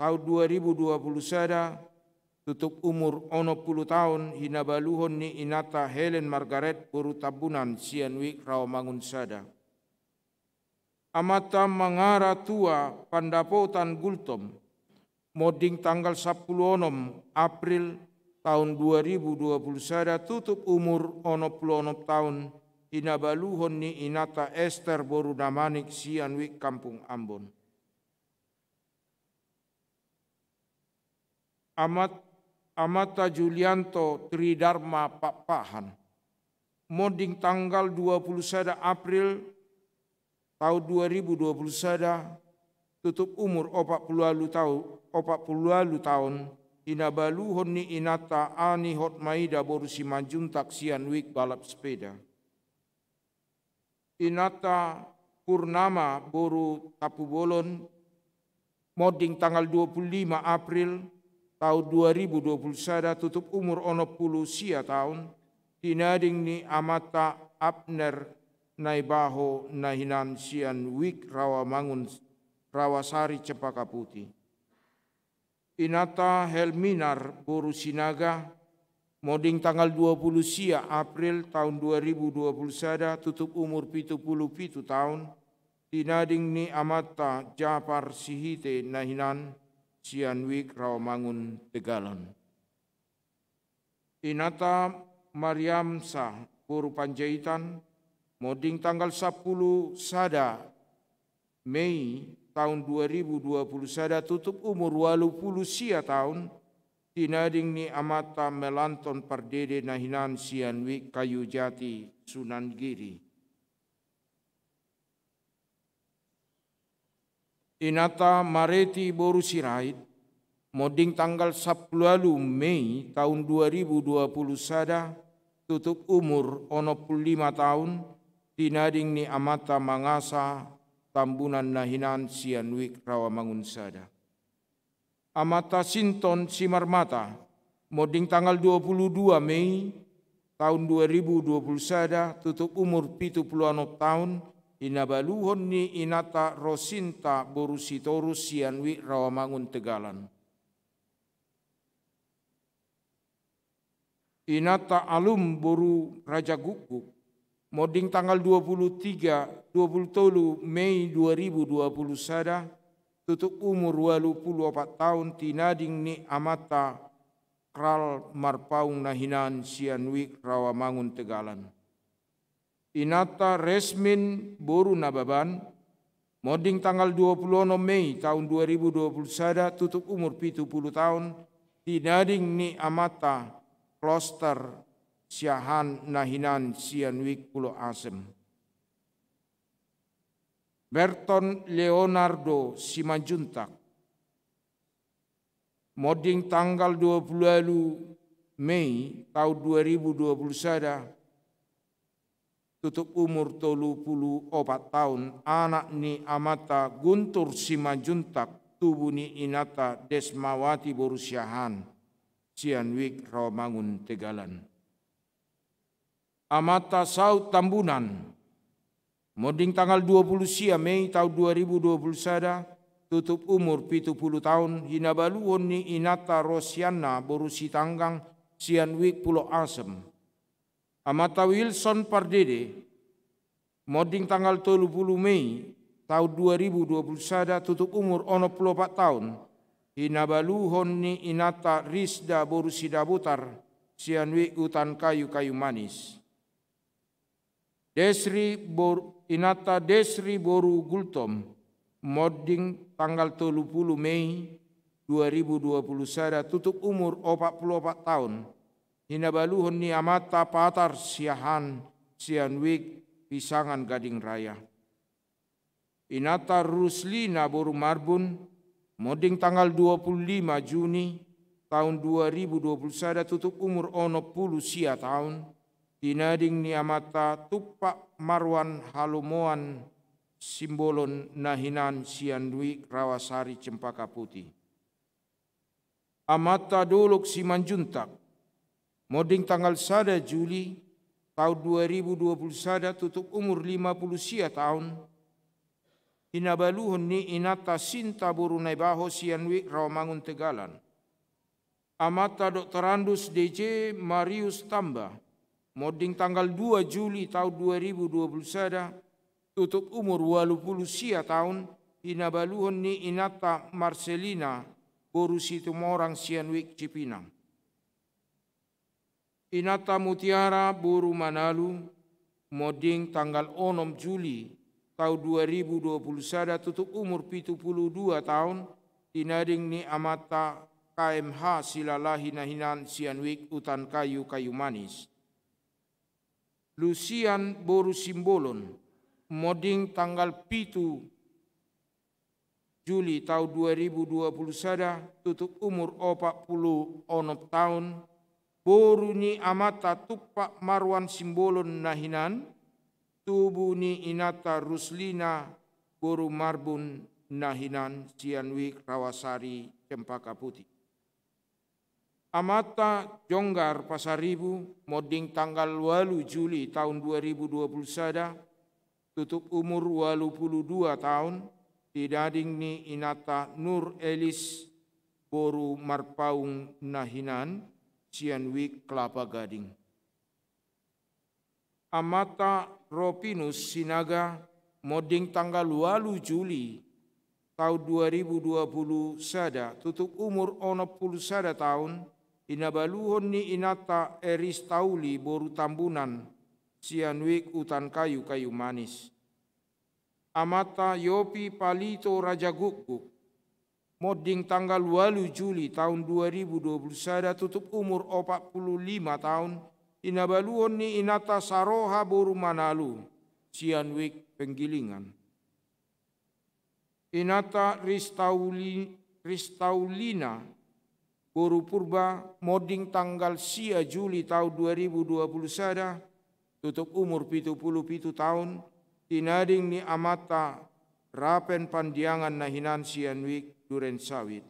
taon dua ribu dua puluh sada, tutup umur onom puluh taon, hinabaluhon ni inanta Helen Margaret boru Tambunan, sian Wijk Rawamangun sada. Amanta Mangaratua Pandapotan Gultom, monding tanggal sampulu onom April taon dua ribu dua puluh sada, tutup umur onom puluh onom taon, hinabaluhon ni inanta Ester boru Damanik, sian Wijk Kampung Ambon. Amat-, Amanta Julianto Tridarma Pakpahan, monding tanggal dua puluh sada April tahun dua ribu dua puluh sada, tutup umur opat puluh ualu tahu-, opat puluh ualu taon, hinabaluhon ni inanta Ani Hotmaida boru Simanjuntak sian Wijk balap sepeda. Inanta Purnama boru Tampubolon, monding tanggal dua puluh lima April tahun dua ribu dua puluh sada, tutup umur onom puluh sia taon, tinading ni amanta Abner Naibaho na hinan sian Wijk Rawamangun, Rawasari Cempaka Putih. Inanta Helminar boru Sinaga, monding tanggal dua puluh sia April tahun dua ribu dua puluh sada, tutup umur pitu puluh pitu taon, tinading ni amanta Japar Sihite na hinan sian Wijk Rawamangun, Tegalan. Inanta Mariamsa boru Panjaitan, monding tanggal sampulu sada Mei tahun dua ribu dua puluh sada, tutup umur ualu puluh sia taon, tinading ni amanta Melanton Pardede na hinan sian Wijk Kayu Jati, Sunan Giri. Inanta Mareti boru Sirait, monding tanggal sampulu ualu Mei tahun dua ribu dua puluh sada, tutup umur onom puluh lima taon, tinading ni amanta Mangasa Tambunan na hinan sian Wijk Rawamangun sada. Amanta Sinton Simarmata, monding tanggal dua puluh dua Mei tahun dua ribu dua puluh sada, tutup umur pitu puluh onom taon, hinabaluhon ni inanta Rosinta boru Sitorus sian Wijk Rawamangun, Tegalan. Inanta Alum boru Rajagukguk, monding tanggal dua puluh tiga, dua puluh tolu Mei dua ribu dua puluh sada, tutup umur ualu puluh opat taon, tinading ni amanta Kral Marpaung na hinan sian Wijk Rawamangun, Tegalan. Inanta Resmin boru Nababan, monding tanggal dua puluh onom Mei tahun dua ribu dua puluh sada, tutup umur pitu puluh taon, tinading ni amanta Kloster Siahaan na hinan sian Wijk Pulo Asem. Berton Leonardo Simanjuntak, monding tanggal dua puluh ualu Mei tahun dua ribu dua puluh sada, tutup umur tolu puluh opat taon, anak ni amanta Guntur Simanjuntak, tubu ni inanta Desmawati boru Siahaan, sian Wijk Rawamangun, Tegalan. Amanta Saud Tambunan, monding tanggal dua puluh sia Mei tahun dua ribu dua puluh sada, tutup umur pitu puluh taon, hinabaluhon ni inanta Rosianna boru Sitanggang, sian Wijk Pulo Asem. Amanta Wilson Pardede, monding tanggal tolu puluh Mei tahun dua ribu dua puluh sada, tutup umur onom puluh opat taon, hinabaluhon ni inanta Risda boru Sidabutar, sian Wijk Hutan Kayu, Kayu Manis. Desri bor-, inanta Desri boru Gultom, monding tanggal tolu puluh Mei dua ribu dua puluh sada, tutup umur opat puluh opat taon, hinabaluhon ni amanta Patar Siahaan, sian Wijk Pisangan, Gading Raya. Inanta Ruslina boru Marbun, monding tanggal dua puluh lima Juni tahun dua ribu dua puluh sada, tutup umur onom puluh sia taon, tinading ni amanta Tumpak Marwan Halomoan Simbolon na hinan sian Wijk Rawasari Cempaka Putih. Amanta Dolok Simanjuntak, monding tanggal sada Juli tahun dua ribu dua puluh sada, tutup umur lima puluh sia taon, hinabaluhon ni inanta Sinta boru Naibaho, sian Wijk Rawamangun, Tegalan. Amanta Doktorandus D J Marius Tamba, monding tanggal dua Juli tahun dua ribu dua puluh sada, tutup umur ualu puluh sia taon, hinabaluhon ni inanta Marcelina boru Situmorang, sian Wijk Cipinang. Inanta Mutiara boru Manalu, monding tanggal onom Juli tahun dua ribu dua puluh sada, tutup umur pitu puluh dua taon, tinading ni amanta K M H Silalahi na hinan sian Wijk Hutan Kayu, Kayu Manis. Lusian boru Simbolon, monding tanggal pitu Juli taon dua ribu dua puluh sada, tutup umur opat puluh onom taon, boru ni amanta Tumpak Marwan Simbolon na hinan, tubu ni inanta Ruslina boru Marbun na hinan sian Wijk Rawasari, Cempaka Putih. Amanta Jonggar Pasaribu, monding tanggal ualu Juli taon dua ribu dua puluh sada, tutup umur ualu puluh dua taon, tinading ni inanta Nur Elis boru Marpaung na hinan sian Wijk Kelapa Gading. Amanta Ropinus Sinaga, monding tanggal ualu Juli taon dua ribu dua puluh sada, tutup umur onom puluh sada taon, hinabaluhon ni inanta Eris Tauli boru Tambunan sian Wijk Hutan Kayu, Kayu Manis. Amanta Yopi Palito Rajagukguk, monding tanggal ualu Juli taon dua ribu dua puluh sada, tutup umur opat puluh lima taon, hinabaluhon ni inanta Saroha boru Manalu sian Wijk Penggilingan. Inanta Ristauli-, Ristaulina boru Purba, monding tanggal sia Juli taon dua ribu dua puluh sada, tutup umur pitu puluh pitu taon, tinading ni amanta Rapen Pandiangan na hinan sian Wijk Durensawit.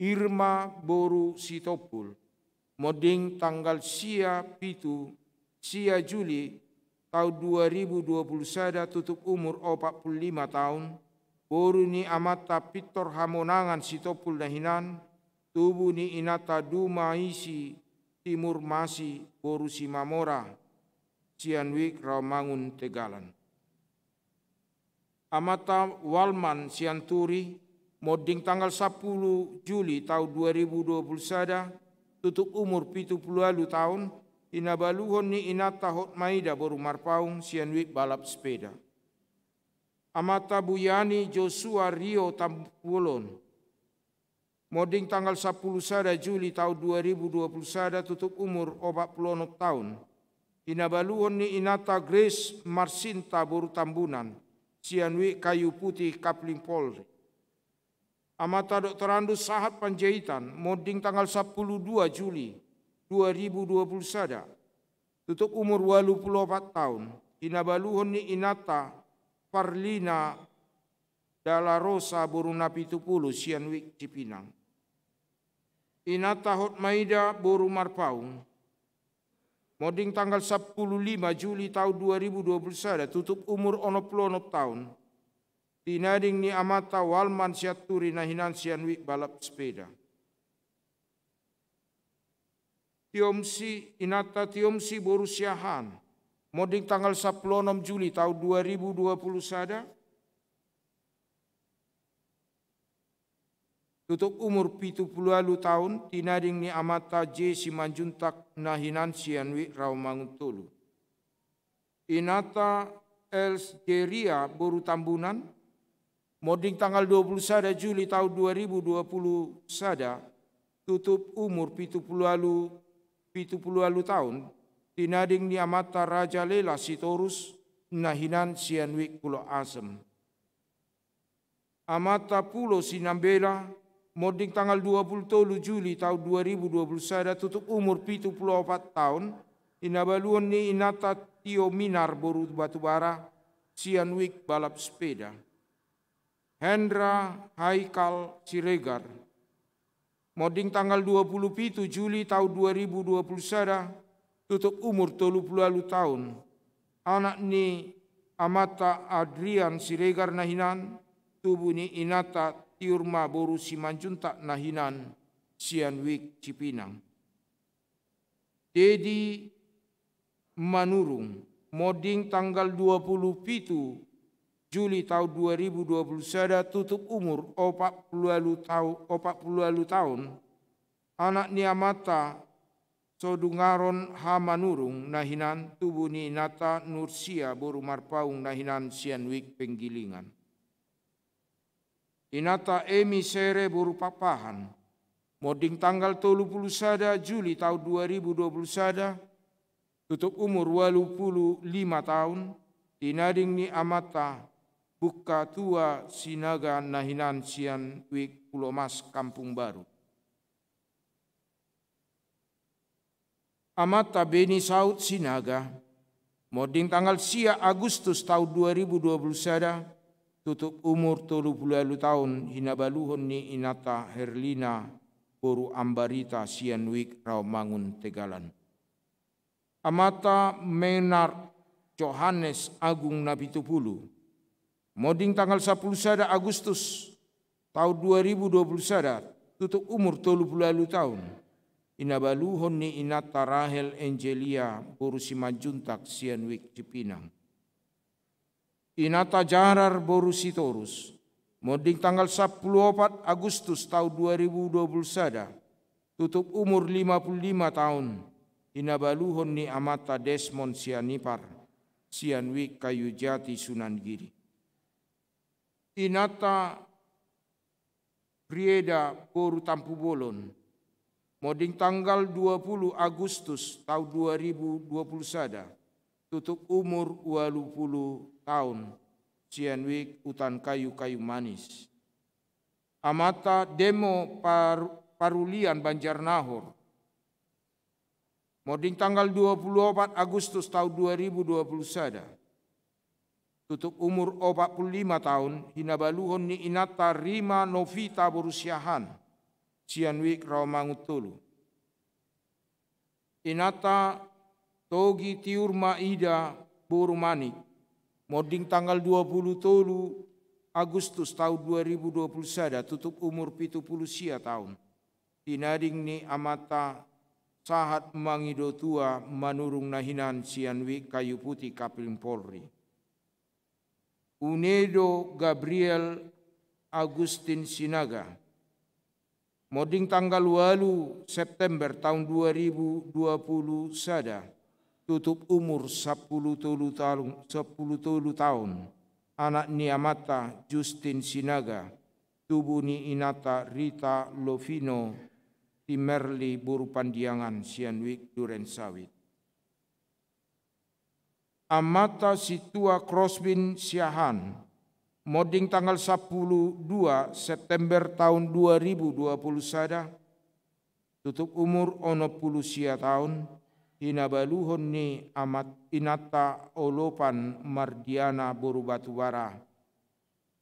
Irma boru Sitompul, monding tanggal sia pitu, sia Juli taon dua ribu dua puluh sada, tutup umur opat puluh lima taon, boru ni amanta Pintor Hamonangan Sitompul na hinan, tubu ni inanta Dumaisi Timur Masi boru Simamora sian Wijk Rawamangun, Tegalan. Amanta Walman Sianturi, monding tanggal sampulu Juli taon dua ribu dua puluh sada, tutup umur pitu puluh ualu taon, hinabaluhon ni inanta Hotmaida boru Marpaung sian Wijk Balap Sepeda. Amanta Buyani Joshua Rio Tampubolon, monding tanggal sampulu sada Juli taon dua ribu dua puluh sada, tutup umur opat puluh onom taon, hinabaluhon ni inanta Grace Marsinta boru Tambunan sian Wijk Kayu Putih, Kapling Polri. Amanta Doktorandus Sahat Panjaitan, monding tanggal sampulu dua Juli dua ribu dua puluh sada, tutup umur ualu puluh opat taon, hinabaluhon ni inanta Parlina Dalarosa boru Napitupulu sian Wijk Cipinang. Inanta Hotmaida boru Marpaung, monding tanggal sampulu lima Juli taon dua ribu dua puluh sada, tutup umur onom puluh onom taon, tinading ni amanta Walman Sianturi na hinan sian Wijk Balap Sepeda. Tiomsi, inanta Tiomsi boru Siahaan, monding tanggal sampulu onom Juli taon dua ribu dua puluh sada, tutup umur pitu puluh ualu taon, tinading ni amanta J Simanjuntak na hinan sian Wijk Rawamangun Tolu. Inanta Elsgeria boru Tambunan, monding tanggal dua puluh sada Juli taon dua ribu dua puluh sada, tutup umur pitu puluh ualu, pitu puluh ualu taon, tinading ni amanta Raja Lela Sitorus na hinan sian Wijk Pulo Asem. Amanta Pulo Sinambela, monding tanggal dua puluh tolu Juli taon dua ribu dua puluh sada, tutup umur pitu puluh opat taon, hinabaluhon ni inanta Tio Minar boru Batubara sian Wijk Balap Sepeda. Hendra Haikal Siregar, monding tanggal dua puluh pitu Juli taon dua ribu dua puluh sada, tutup umur tolu puluh ualu taon. Anak ni amanta Adrian Siregar na hinan, tubu ni inanta Tiurma boru Simanjuntak na hinan sian Wijk Cipinang. Dedi Manurung, monding tanggal dua puluh pitu Juli taon dua ribu dua puluh sada, tutup umur opat puluh ualu tau-, opat puluh ualu taon, anak ni amanta Sodungaron H Manurung na hinan, tubu ni inanta Nursia boru Marpaung na hinan sian Wijk Penggilingan. Inanta Emi Sere boru Pakpahan, Monding tanggal tolu pulu sada Juli taon dua ribu dua pulu sada, tutup umur ualu pulu lima taon, tinading ni amanta Bungka Tua Sinaga na hinan sian Wijk Pulomas Kampung Baru. Amanta Beni Saud Sinaga, monding tanggal sia Agustus taon dua ribu dua pulu sada, tutup umur tolu pulu ualu taon, hinabaluhon ni inanta Herlina boru Ambarita sian Wijk Rawamangun Tegalan. Amanta Menard Johannes Agung Napitupulu, monding tanggal sampulu sada Agustus taon dua ribu dua pulu sada, tutup umur tolu pulu ualu taon, hinabaluhon ni inanta Rahel Angelia boru Simanjuntak sian Wijk Cipinang. Inanta Jarar boru Sitorus, monding tanggal sampulu opat Agustus taon dua ribu dua pulu sada, tutup umur lima pulu lima taon, hinabaluhon ni amanta Desmond Sianipar sian Wijk Kayujati Sunan Giri. Inanta Frieda boru Tampubolon, monding tanggal dua pulu Agustus taon dua ribu dua pulu sada, tutup umur ualu pulu taon, sian Wijk Utan Kayu Kayu Manis. Amanta Demo Par-, Parulian Banjarnahor, monding tanggal dua pulu opat Agustus taon dua ribu dua pulu sada, tutup umur opat pulu lima taon, hinabaluhon ni inanta Rima Novita boru Siahaan sian Wijk Rawamangun Tolu. Inanta Togi Tiur Maida boru Manik, monding tanggal dua pulu tolu Agustus taon dua ribu dua pulu sada, tutup umur pitu pulu sia taon, tinading ni amanta Sahat Mangido Tua Manurung na hinan sian Wijk Kayu Putih Kapling Polri. Unedo Gabriel Agustin Sinaga, monding tanggal ualu September taon dua ribu dua pulu sada, tutup umur sampulu tolu taon, sampulu tolu taon, anak ni amanta Justin Sinaga, tubu ni inanta Rita Lovino Timerli boru Pandiangan sian Wijk Durensawit. Amanta Sintua Krosbin Siahaan, monding tanggal sampulu dua September taon dua ribu dua pulu sada, tutup umur onom pulu sia taon, hinabaluhon ni amat-, inanta Olopan Mardiana boru Batubara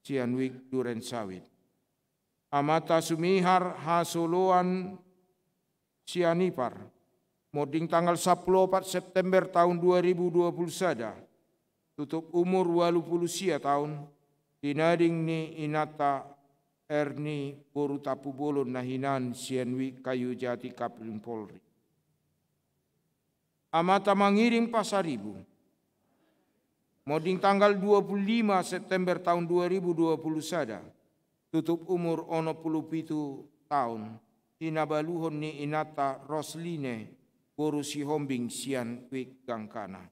sian Wijk Durensawit. Amanta Sumihar Hasoloan Sianipar, monding tanggal sampulu opat September taon dua ribu dua pulu sada, tutup umur ualu pulu sia taon, tinading ni inanta Erni boru Tampubolon na hinan sian Wijk Kayujati Kapling Polri. Amanta Mangiring Pasaribu, monding tanggal dua pulu lima September taon dua ribu dua pulu sada, tutup umur onom pulu pitu taon, hinabaluhon ni inanta Rosline boru Sihombing sian Wijk Gangkana.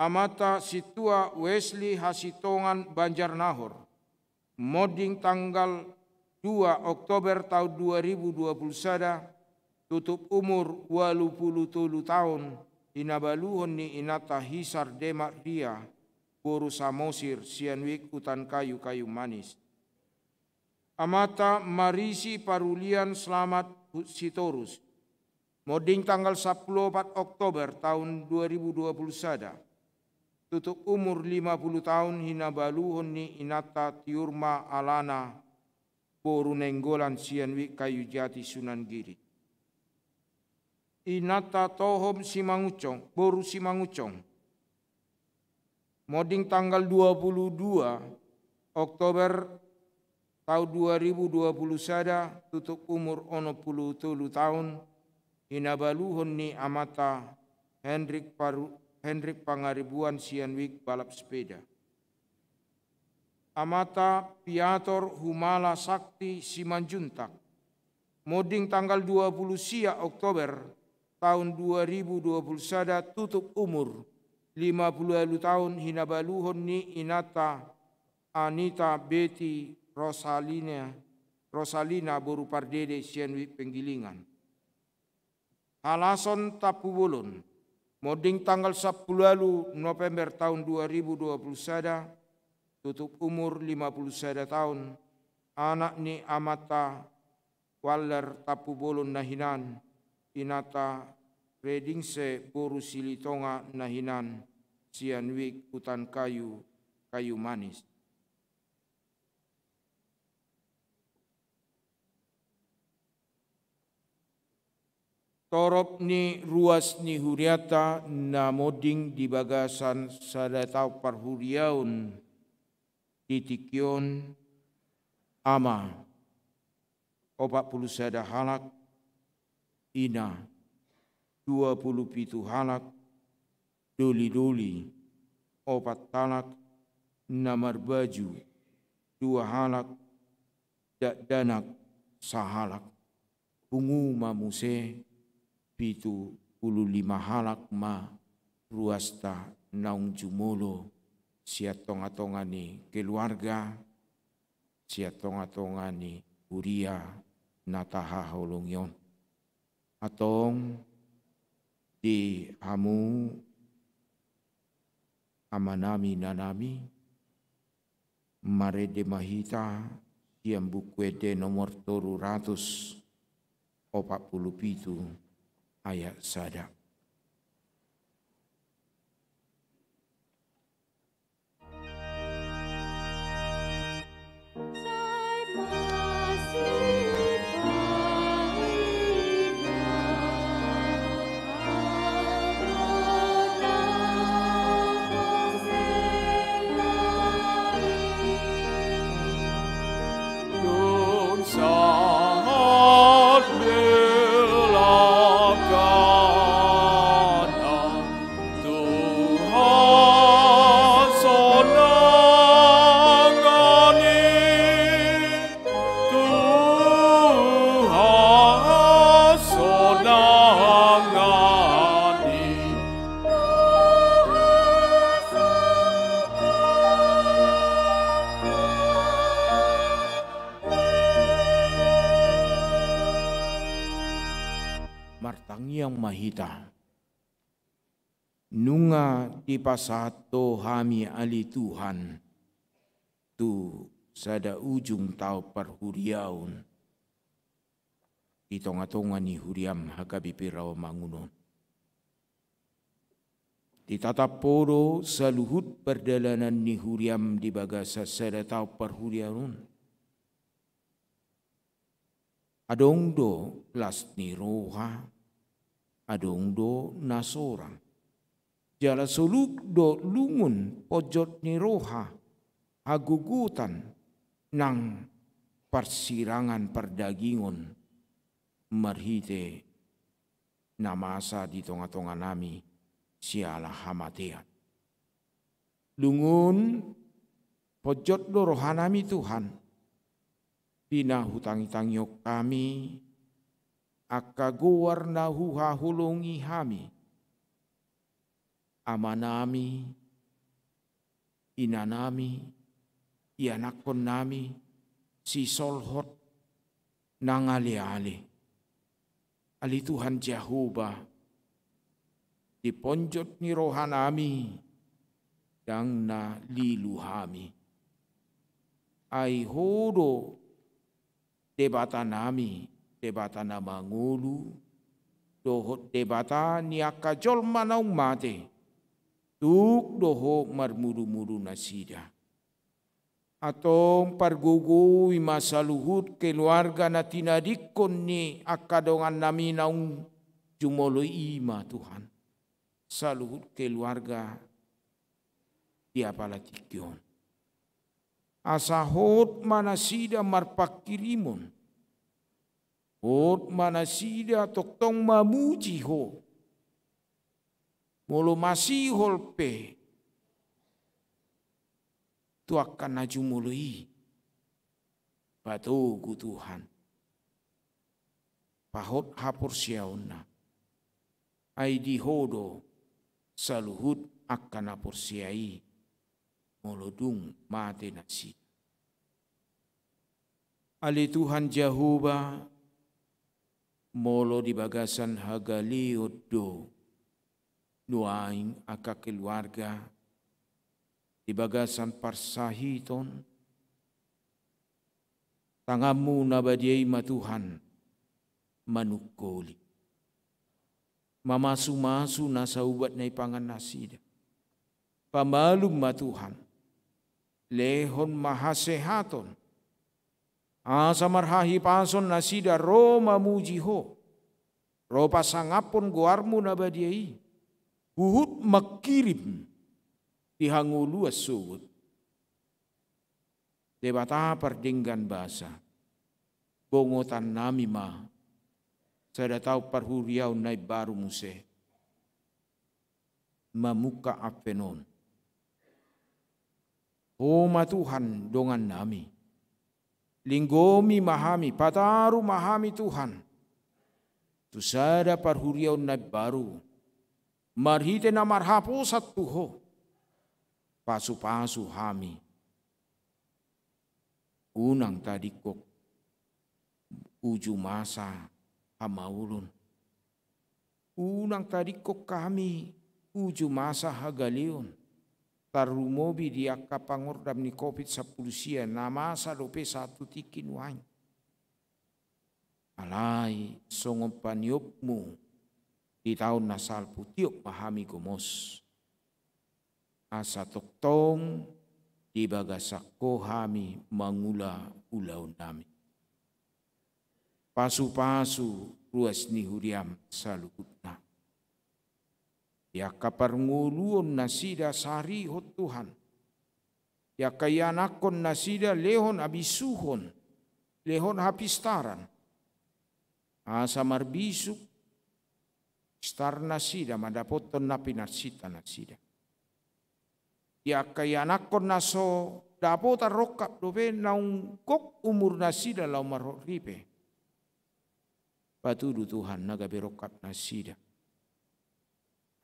Amanta Sintua Wesley Hasitongan Banjarnahor, monding tanggal dua Oktober taon dua ribu dua pulu sada, tutup umur ualu pulu tolu taon, hinabaluhon ni inanta Hisar Demak Ria boru Samosir sian Wijk Utan Kayu Kayu Manis. Amanta Marisi Parulian Selamat Sitorus, monding tanggal sampulu opat Oktober taon dua ribu dua pulu sada, tutup umur lima pulu taon, hinabaluhon ni inanta Tiur Ma Alana boru Nainggolan sian Wijk Kayujati Sunan Giri. Inanta Tohom Simangunsong boru Simangunsong, monding tanggal dua pulu dua Oktober taon dua ribu dua pulu sada, tutup umur onom pulu tolu taon, hinabaluhon ni amanta Hendrik Paru-, Hendrik Pangaribuan sian Wijk balap sepeda. Amanta Piator Humala Sakti Simanjuntak, monding tanggal dua pulu sia Oktober taon dua ribu dua pulu sada, tutup umur lima pulu ualu taon, hinabaluhon ni inanta Anita Beti Rosalina Rosalina boru Pardede sian Wik Penggilingan. Halason Tampubolon, monding tanggal sampulu ualu November taon dua ribu dua pulu sada, tutup umur lima pulu sada taon, anak ni amanta Waller Tampubolon na hinan, inanta Redingse boru Silitonga na hinan, sian Wik Hutan Kayu, Kayu Manis. Torop ni ruas ni hurianta na monding di bagasan sada taon parhuriaon di tingki on, ama opat pulu sada halak, ina dua pulu pitu halak, doli-doli opat halak, na marbaju dua halak, dakdanak sahalak. Pungu ma muse pitu pulu lima halak ma ruasta naung jumolo sian tonga-tonga ni keluarga, sian tonga-tonga ni huria na tahaholongi on. Antong di hamu amanami, inanami, marende ma hita sian Buku Ende nomor tolu ratus opat pulu pitu ayat sada. Dung sahat belakangan, Tuhan sonangani, Tuhan sonangani. Martangiang ma hita. Nunga dipasahat Ho hami ale Tuhan tu sada ujung taon parhuriaon di tonga-tonga ni huriaM H K B P Rawamangun on. Ditatap Ho do saluhut pardalanan ni huriaM di bagasan sada taon parhuriaon on. Adong do las ni roha, adong do na sorang. Jala soluk do lungun ponjot ni roha, hagogotan nang parsirangan pardagingon marhite na masa di tonga-tonganami siala hamatean. Lungun, ponjot do rohanami Tuhan, di na hutangihon hami angka goar na huhaholongi hami, amanami, inanami, ianakkonnami, sisolhot, nang ale-ale. Ale Tuhan Jahowa, di ponjot ni rohanami ndang na lilu hami. Ai Ho do Debatanami, Debata na mangolu, dohot Debata ni angka jolma naung mate, tuk do Ho marmudu-mudu nasida. Antong pargogoi ma saluhut keluarga na tinadingkon ni angka dongannami naung jumolo i ma Tuhan. Saluhut keluarga di apala tingki on. Asa hot ma nasida marpangkirimon. Hot ma nasida tongtong mamuji Ho. Molo masihol pe tu angka na jumolo i. Patogu Tuhan. Pahot haporseaonna. Ai di Ho do saluhut angka na porsea i molo dung mate nasida. Ale Tuhan Jahowa, molo di bagasan hagaleon do nuaeng angka keluarga, di bagasan parsahiton, tanganmu na badia i ma Tuhan manungkoli, mamasumasu nasa ubat na ipangan nasida. Pamalum ma Tuhan, lehon ma hasehaton, asa marhahipason nasida ro mamuji Ho, ro pasangaphon goarmu na badia i, huhut mangkirim di hangoluan sogot. Debata pardenggan basa, bongotannami ma sada taon parhuriaon na imbaru muse, mamungka Advent on. Ho ma Tuhan dongannami, linggomi ma hami, pataru ma hami Tuhan tu sada parhuriaon na imbaru, marhite na marhaposan tu Ho, pasupasu hami. Unang tadingkon uju masa hamaolon. Unang tadingkon hami uju masa hagaleon, tarlumobi di angka pangordam ni Covid sampulu sia na masa dope sahat tu tingki nuaeng. Alai songon paniopmu di taon na salpu, tiop ma hami gomos, asa tongtong di bagasan Ho hami mangula ulaonnami. Pasupasu ruas ni huriam saluhutna. Di angka parngoluon nasida sarihon Tuhan, di angka ianakhon nasida lehon habisuhon, lehon hapistaran, asa marbisuk pistar nasida mandapothon na pinarsinta nasida. Di angka ianakhon na so dapotan rongkap dope, naung gok umur nasida laho marhot ripe, patudu Tuhan na gabe rongkap nasida,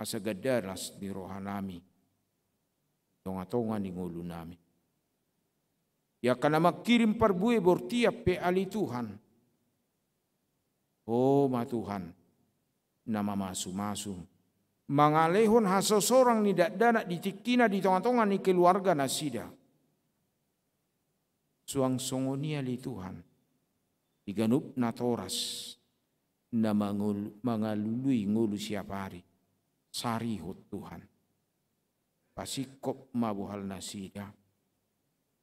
asa gandalas ni rohanami tongatonga ni ngolunami. Di angka na mangkirim parbue bortian pe, ale Tuhan, Ho ma Tuhan na mamasumasu, mangalehon hasosorang ni dakdanak di tingkina di tongatonga ni keluarga nasida. Suang songon i ale Tuhan, di ganup natoras na mangol-, mangalului ngolu siap ari, sarihon Tuhan. Pasingkop ma bohal nasida.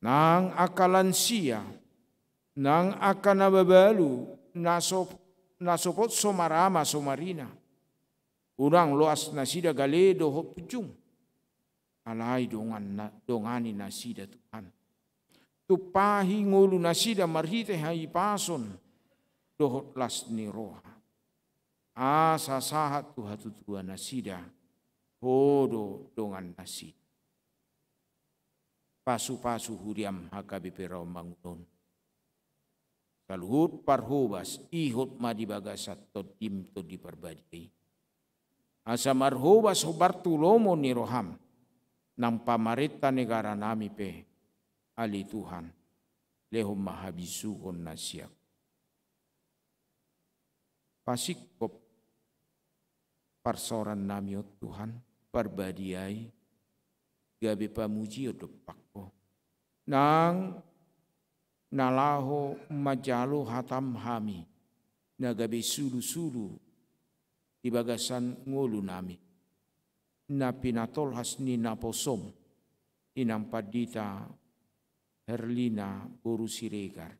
Nang angka lansia, nang angka na mabalu, na so, na sopot so marama so marina. Unang loas nasida gale dohot punjung. Alai dongan na, dongani nasida Tuhan. Tumpahi ngolu nasida marhite hahipason dohot las ni roha. Asa sahat tu hatutuan nasida, Ho do dongan nasida. Pasupasu huriam H K B P Rawamangun on. Saluhut parhobas ihut ma di bagasan Tondim Tondi Parbadia i. Asa marhobas hombar tu lomo ni roham nang pamarenta negaranami pe, ale Tuhan, lehon ma habisuhon na siap. Pasingkop parsaorannami on Tuhan, Parbadia i, gabe pamujion dompak Ho. Nang na laho manjalo hatam hami, na gabe sulusulu di bagasan ngolunami, na pinatolhas ni naposom, inang pandita Herlina boru Siregar.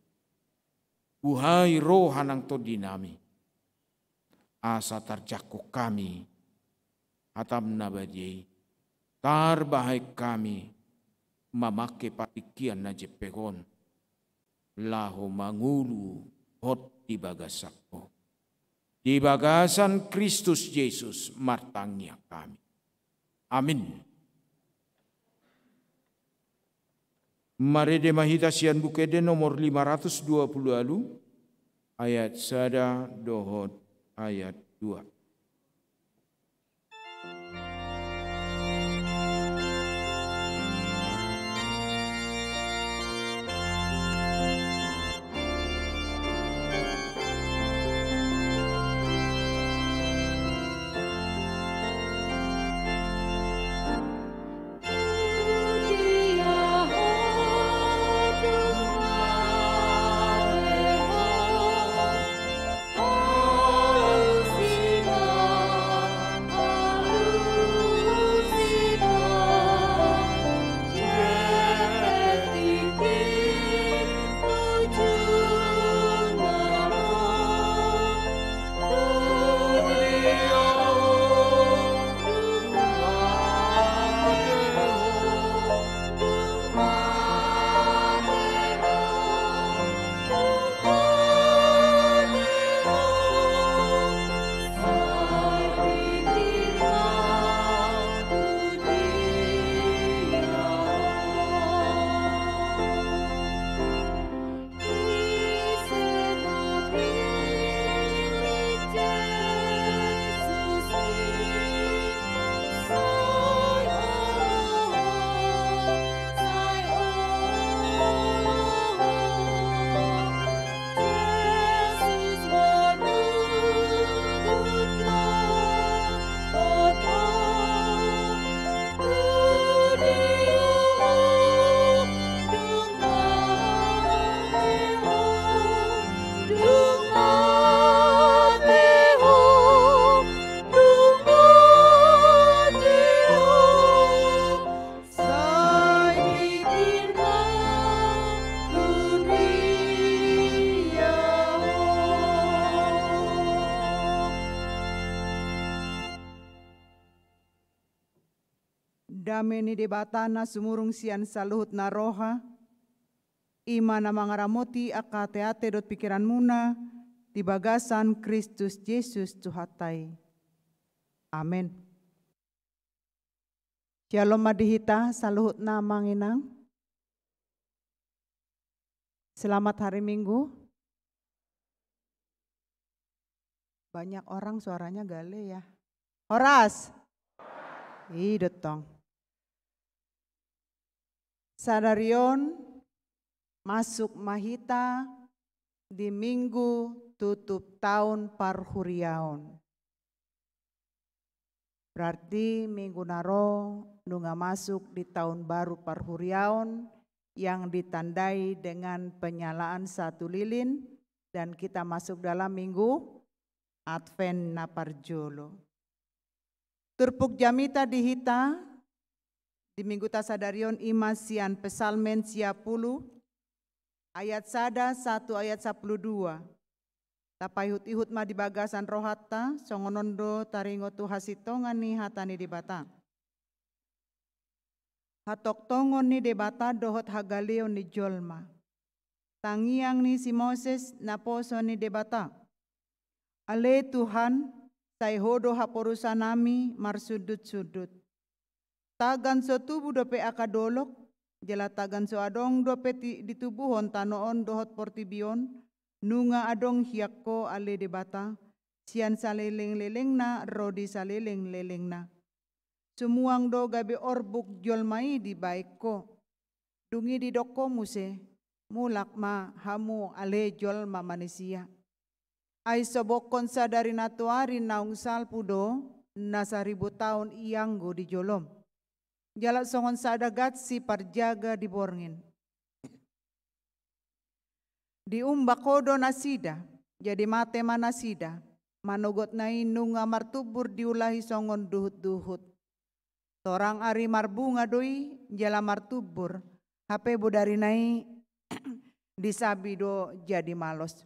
Buhai roha nang tondinami, asa tarjangkon hami hatam na badia i, tarbahen hami mamangke partingkian na jempek on, laho mangolu hot di bagasan Ho. Di bagasan Kristus Jesus martangiang hami. Amin. Marende ma hita sian Buku Ende nomor lima ratus dua puluh ualu, ayat sada dohot ayat dua. Dame ni Debata na sumurung sian saluhut na roha, i ma na mangaramoti angka ateate dohot pingkiranmuna di bagasan Kristus Jesus Tuhanta i. Amen. Syalom ma di hita saluhutna, amang inang. Selamat hari Minggu. Banyak orang suaranya gale ya. Horas. I do tong. Sadari on masuk ma hita di Minggu tutup taon parhuriaon. Berarti minggu na ro nunga masuk di tahun baru parhuriaon yang ditandai dengan penyalaan satu lilin, dan kita masuk dalam minggu Advent na parjolo. Turpuk jamita di hita di mingguta sadari on i ma sian Psalmen sia pulu, ayat sada sahat tu ayat sampulu dua. Tapaihut-ihut ma di bagasan rohanta, songon on do taringot tu hasintongan ni hata ni Debata. Hatongtongon ni Debata dohot hagaleon ni jolma. Tangiang ni si Moses naposo ni Debata. Ale Tuhan, sai Ho do haporusanami marsundut-sundut. Tagan so tubu dope angka dolok, jala tagan so adong dope ti-, ditubuhon tano on dohot portibi on, nunga adong hian Ho ale Debata, sian saleleng-lelengna ro di saleleng-lelengna. Sumuang do gabe orbuk jolma i dibaen Ho. Dung i didok Ho muse, mulak ma hamu ale jolma manisia. Ai sobokhon sadari na tuari naung salpu do na saribu taon i anggo di jolom. Jala songon sada gansi parjaga di borngin. Diumbak Ho do nasida, jadi mate ma nasida, manogotna i nunga martumbur diulahi songon duhut-duhut. Torang ari marbunga do i, jala martumbur, hape bodarina i disabi do jadi malos.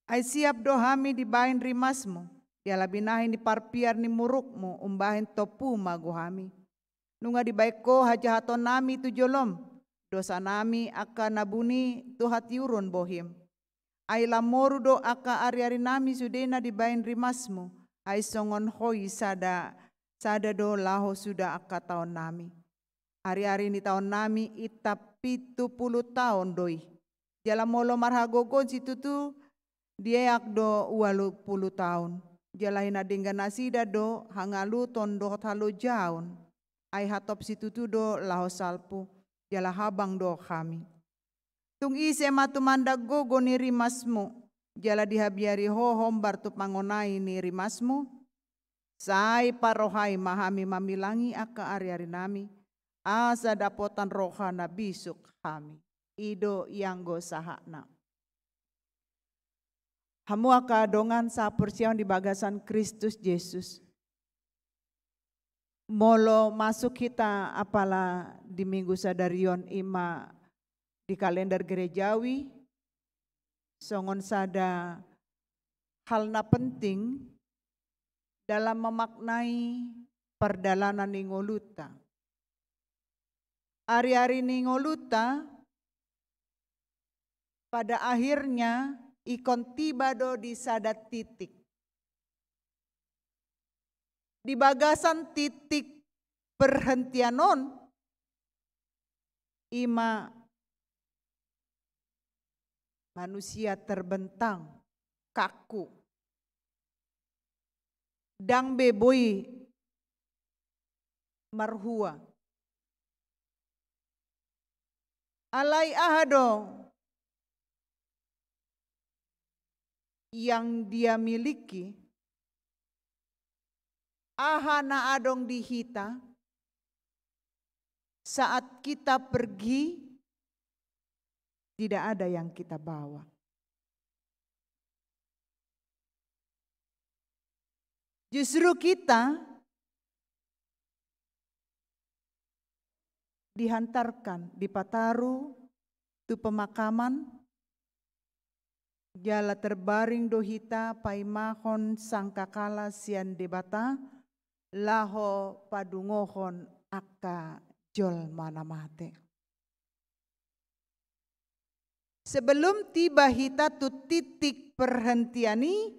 Ai siap do hami dibaen rimasmu, jala binahen ni parpiar ni murukmu umbahen tompu mago hami. Nunga dibaen Ho hajahatonnami tu jolom, dosanami angka na buni tu hatiuron bohim. Ai lam moru do angka ari-arinami sudena dibaen rimasmu, ai songon Ho i sada, sada do laho suda angka taonnami. Ari-ari ni taonnami intap pitu pulu taon do i. Jala molo marhagogoon situtu dieak do ualu pulu taon. Jala hinadenggan nasida do hangaluton dohot halojaon. Ai hatop situtu do laho salpu, jala habang do hami. Tung ise ma tumandang gogo ni rimasmu, jala dihabiari Ho hombar tu pangonai ni rimasmu? Sai parohai ma hami mamilangi angka ari-arinami, asa dapotan roha na bisuk hami. I do i anggo sahatna. Hamu angka dongan sahaporseaon di bagasan Kristus Jesus. Molo masuk hita apala di minggu sadari on i ma di kalender gerejawi, songon sada hal na penting dalam memaknai pardalanan ni ngolunta. Ari-ari ni ngolunta, pada akhirnya ingkon tiba do di sada titik. Di bagasan titik perhentian on, i ma manusia terbentang, kaku. Ndang be boi marhua. Alai aha do yang dia miliki, aha na adong di hita, saat kita pergi, tidak ada yang kita bawa. Justru kita dihantarkan, dipataru tu pemakaman, jala terbaring do hita paimahon sangkakala sian Debata, laho padungohon angka jolma na mate. Sebelum tiba hita tu titik perhentian i,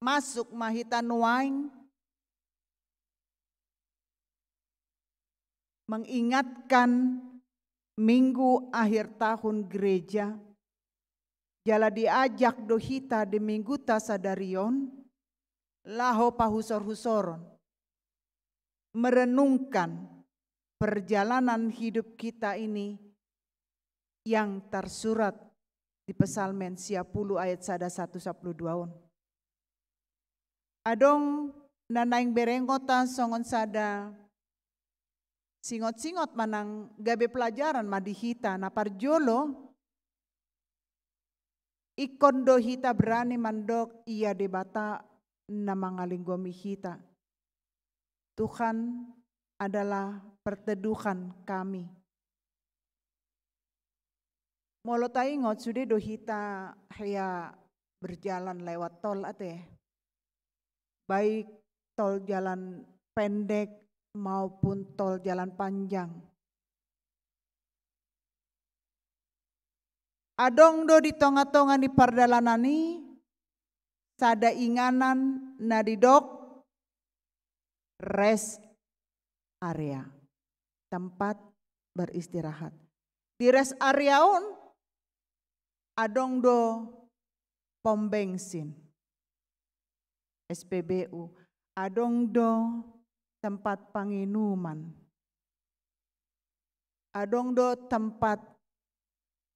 masuk ma hita nuaeng mengingatkan minggu akhir tahun gereja, jala diajak do hita di mingguta sadari on, laho pahusor-husoron, merenungkan perjalanan hidup kita ini yang tersurat di Psalmen sia pulu ayat sada sahat tu sampulu dua on. Adong na naeng berengota songon sada singot-singot manang gabe pelajaran ma di hita. Na parjolo, ingkon do hita berani mandok ia Debata na mangalinggomi hita. Tuhan adalah perteduhan kami. Molo taingot, sude do hita hea berjalan lewat tol ate, baik tol jalan pendek maupun tol jalan panjang. Adong do di tonga-tonga ni pardalanan i sada inganan na didok rest area, tempat beristirahat. Di rest area on adong do pom bensin, S P B U, adong do tempat panginuman, adong do tempat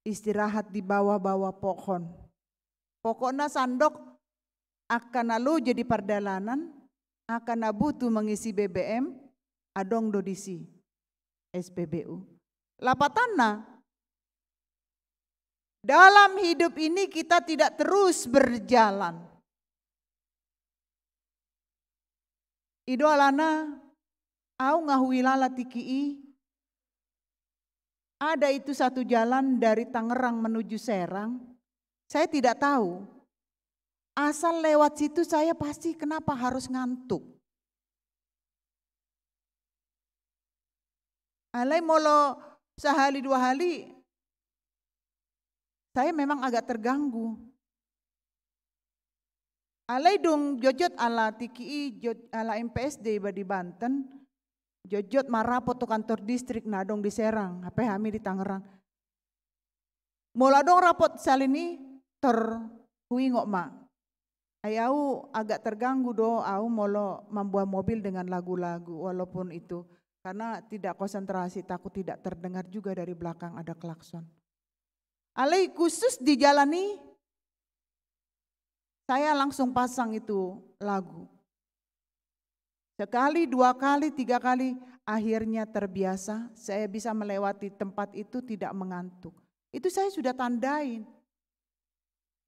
istirahat di bawah-bawah pohon. Pokokna sandok angka na loja di pardalanan, angka na butuh mengisi B B M, adong do disi S P B U. Lapatanna, dalam hidup ini kita tidak terus berjalan. I do alana au nga huilala tingki i. Ada itu satu jalan dari Tangerang menuju Serang. Saya tidak tahu. Asal lewat situ saya pasti kenapa harus ngantuk. Alai molo sahali dua hali, saya memang agak terganggu. Alai dung jotjot ala tingki i, jot-, ala M P S D iba di Banten, jotjot ma rapot tu kantor distrik na adong di Serang, hape hami di Tangerang. Molo adong rapot salin i, tor huingot ma. Ai au agak terganggu do au molo mamboan mobil dengan lagu-lagu, walaupun itu, karena tidak konsentrasi, takut tidak terdengar juga dari belakang ada klakson. Alai khusus di jalan i, saya langsung pasang itu lagu. Sekali, dua kali, tiga kali, akhirnya terbiasa, saya bisa melewati tempat itu tidak mengantuk. Itu saya sudah tandain.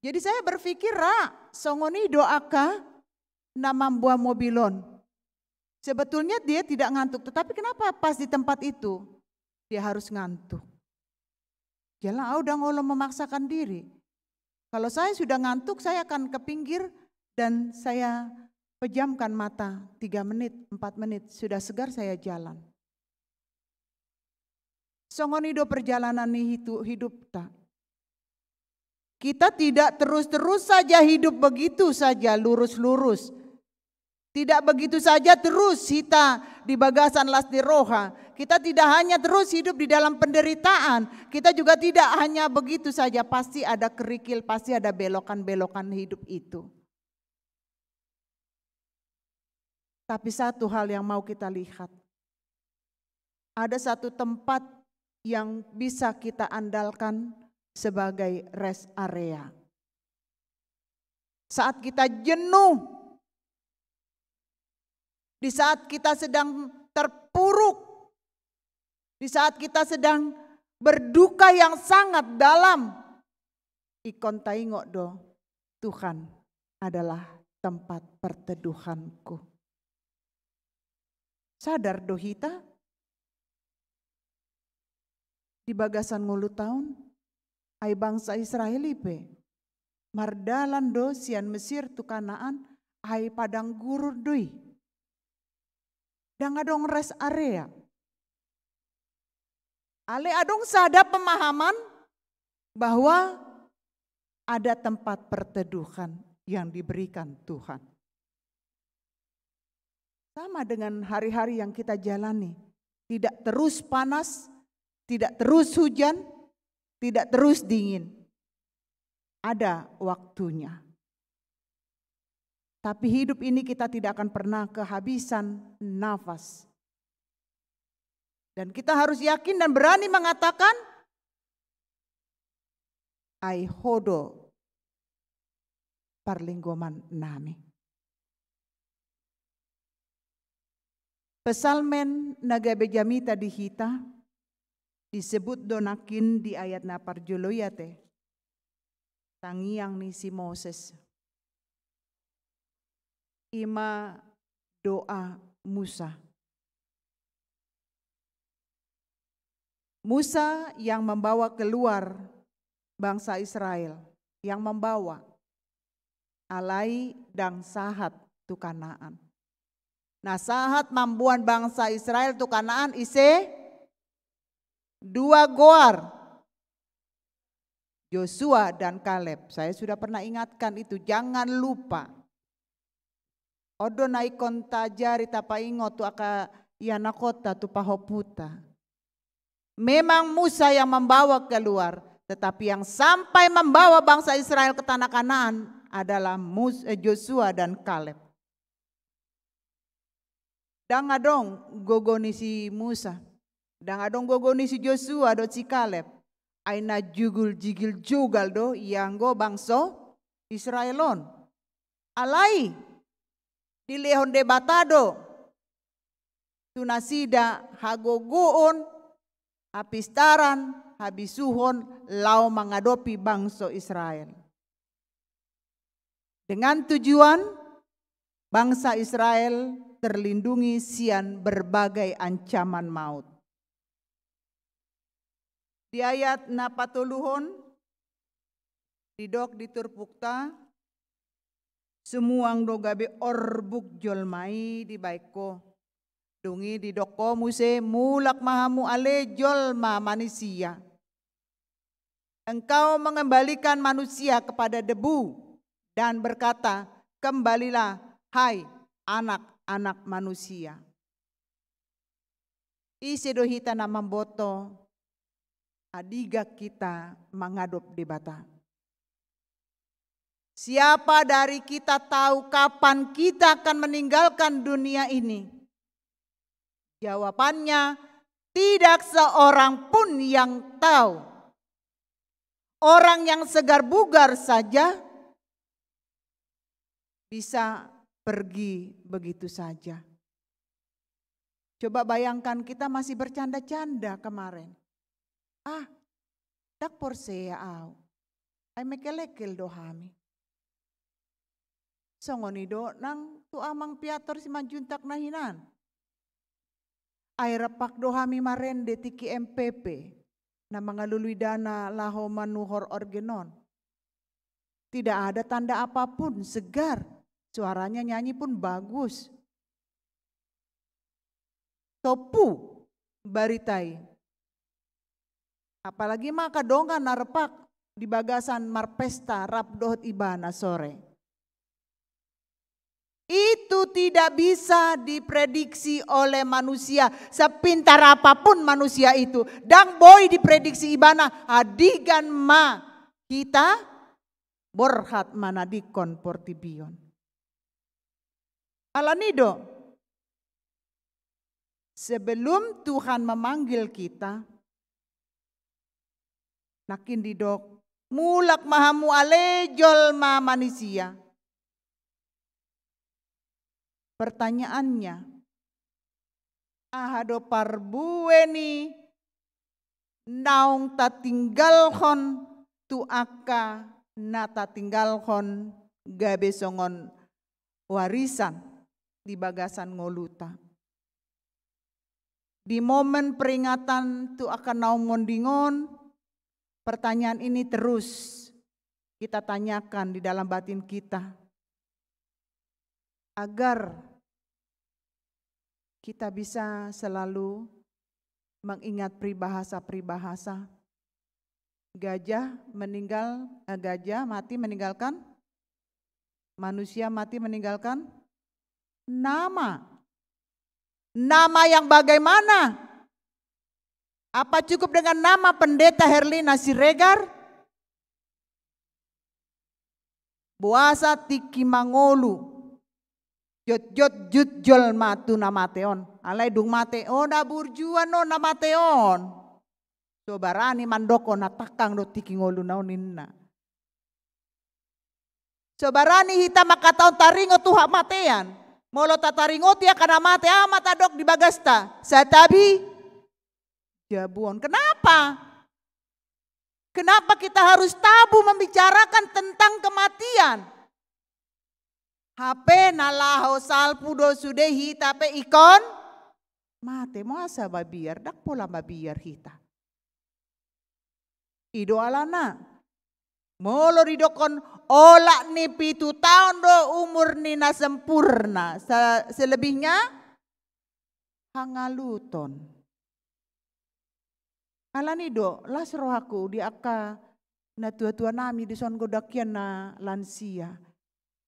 Jadi saya berpikir, ra, songon i do angka na mamboan mobil on. Sebetulnya dia tidak ngantuk, tetapi kenapa pas di tempat itu dia harus ngantuk? Jala au ndang olo memaksakan diri. Kalau saya sudah ngantuk, saya akan ke pinggir dan saya pejamkan mata tiga menit, empat menit, sudah segar saya jalan. Songon i do perjalanan ni hitu-, hidupta. Kita tidak terus-terus saja hidup begitu saja, lurus-lurus. Tidak begitu saja terus hita di bagasan las ni roha. Kita tidak hanya terus hidup di dalam penderitaan. Kita juga tidak hanya begitu saja. Pasti ada kerikil, pasti ada belokan-belokan hidup itu. Tapi satu hal yang mau kita lihat. Ada satu tempat yang bisa kita andalkan sebagai rest area. Saat kita jenuh, di saat kita sedang terpuruk, di saat kita sedang berduka yang sangat dalam, ingkon taingot do, Tuhan adalah tempat perteduhanku. Sadar do hita? Di bagasan ngolu taon, ai bangsa Israel i pe mardalan do sian Mesir tu Kanaan, ai padang gurun do i. Ndang adong rest area. Alai adong sada pemahaman bahwa ada tempat perteduhan yang diberikan Tuhan. Sama dengan hari-hari yang kita jalani. Tidak terus panas, tidak terus hujan, tidak terus dingin. Ada waktunya. Tapi hidup ini kita tidak akan pernah kehabisan nafas. Dan kita harus yakin dan berani mengatakan, "Ai Ho do parlinggoman nami." Psalmen na gabe jamita di hita, disebut do nangkin di ayat na parjolo i ate. Tangiang ni si Moses. I ma doa Musa. Musa yang membawa keluar bangsa Israel, yang membawa. Alai ndang sahat tu Kanaan. Na sahat mamboan bangsa Israel tu Kanaan ise dua goar. Josua dan Kaleb. Saya sudah pernah ingatkan itu, jangan lupa. On do na ingkon taajari, tapaingot tu angka ianakhonta, tu pahomputa. Memang Musa yang membawa keluar, tetapi yang sampai membawa bangsa Israel ke tanah Kanaan adalah Mus-, eh, Josua dan Kaleb. Ndang adong gogo ni si Musa, ndang adong gogo ni si Josua dohot si Kaleb. Ai na jugul jigil jugal do ianggo bangso Israel on. Alai dilehon Debata do tu nasida hagogoon, hapistaran, habisuhon laho mangadopi bangso Israel. Dengan tujuan bangsa Israel terlindungi sian berbagai ancaman maut. Di ayat na patoluhon, didok di turpukta, sumuang do gabe orbuk jolma i dibaen ho. Dung i didok ho muse, mulak ma hamu ale jolma manisia. Engkau mengembalikan manusia kepada debu dan berkata, kembalilah, hai anak-anak manusia. Ise do hita na mamboto andigan hita mangadop Debata? Siapa dari kita tahu kapan kita akan meninggalkan dunia ini? Jawabannya, tidak seorang pun yang tahu. Orang yang segar bugar saja bisa pergi begitu saja. Coba bayangkan, kita masih bercanda-canda kemarin. Ah, ndang porsea au. Ai mengkel-engkel do hami. Songon i do nang tu amang Piator Simanjuntak na hinan. Ai rap do hami marende tingki M P P na mangalului dana laho manuhor orgen on. Tidak ada tanda apapun, segar. Suaranya nyanyi pun bagus. Tompu barita i. Apalagi ma angka dongan na rap di bagasan marpesta rap dohot ibana sore. Itu tidak bisa diprediksi oleh manusia. Sepintar apapun manusia itu, ndang boi diprediksi ibana andigan ma hita borhat manadingkon portibi on. Alani do, sebelum Tuhan memanggil kita, nangkin didok, mulak ma hamu ale jolma manisia. Pertanyaannya, aha do parbue ni naung tatinggalhon tu angka na tatinggalhon gabe songon warisan di bagasan ngoluta? Di momen peringatan tu angka naung monding on, pertanyaan ini terus kita tanyakan di dalam batin kita, agar Kita bisa selalu mengingat peribahasa-peribahasa. Gajah meninggal, eh, gajah mati meninggalkan, manusia mati meninggalkan nama. Nama yang bagaimana? Apa cukup dengan nama Pendeta Herlina Siregar? Boasa tingki mangolu jotjot jujol ma tu na mate on. Alai dung mate on, na burju on na mate on. So barani mandok on, na tangkang do tingki ngoluna on ninna. So barani hita mangkatahon taringot tu hamatean. Molo tataringoti angka na mate, aha ma tadok di bagasta? Santabi jabu on. Kenapa? Kenapa kita harus tabu membicarakan tentang kematian? Hape na laho salpu do sude hita pe ingkon mate, masa mabiar, ndang pola mabiar hita. I do alana. Molo didokkon olat ni pitu taon do umur ni na sempurna, sa-, selebihnya hangaluton. Alani do, las rohaku di angka na tua-tua nami dison, godang hian na lansia.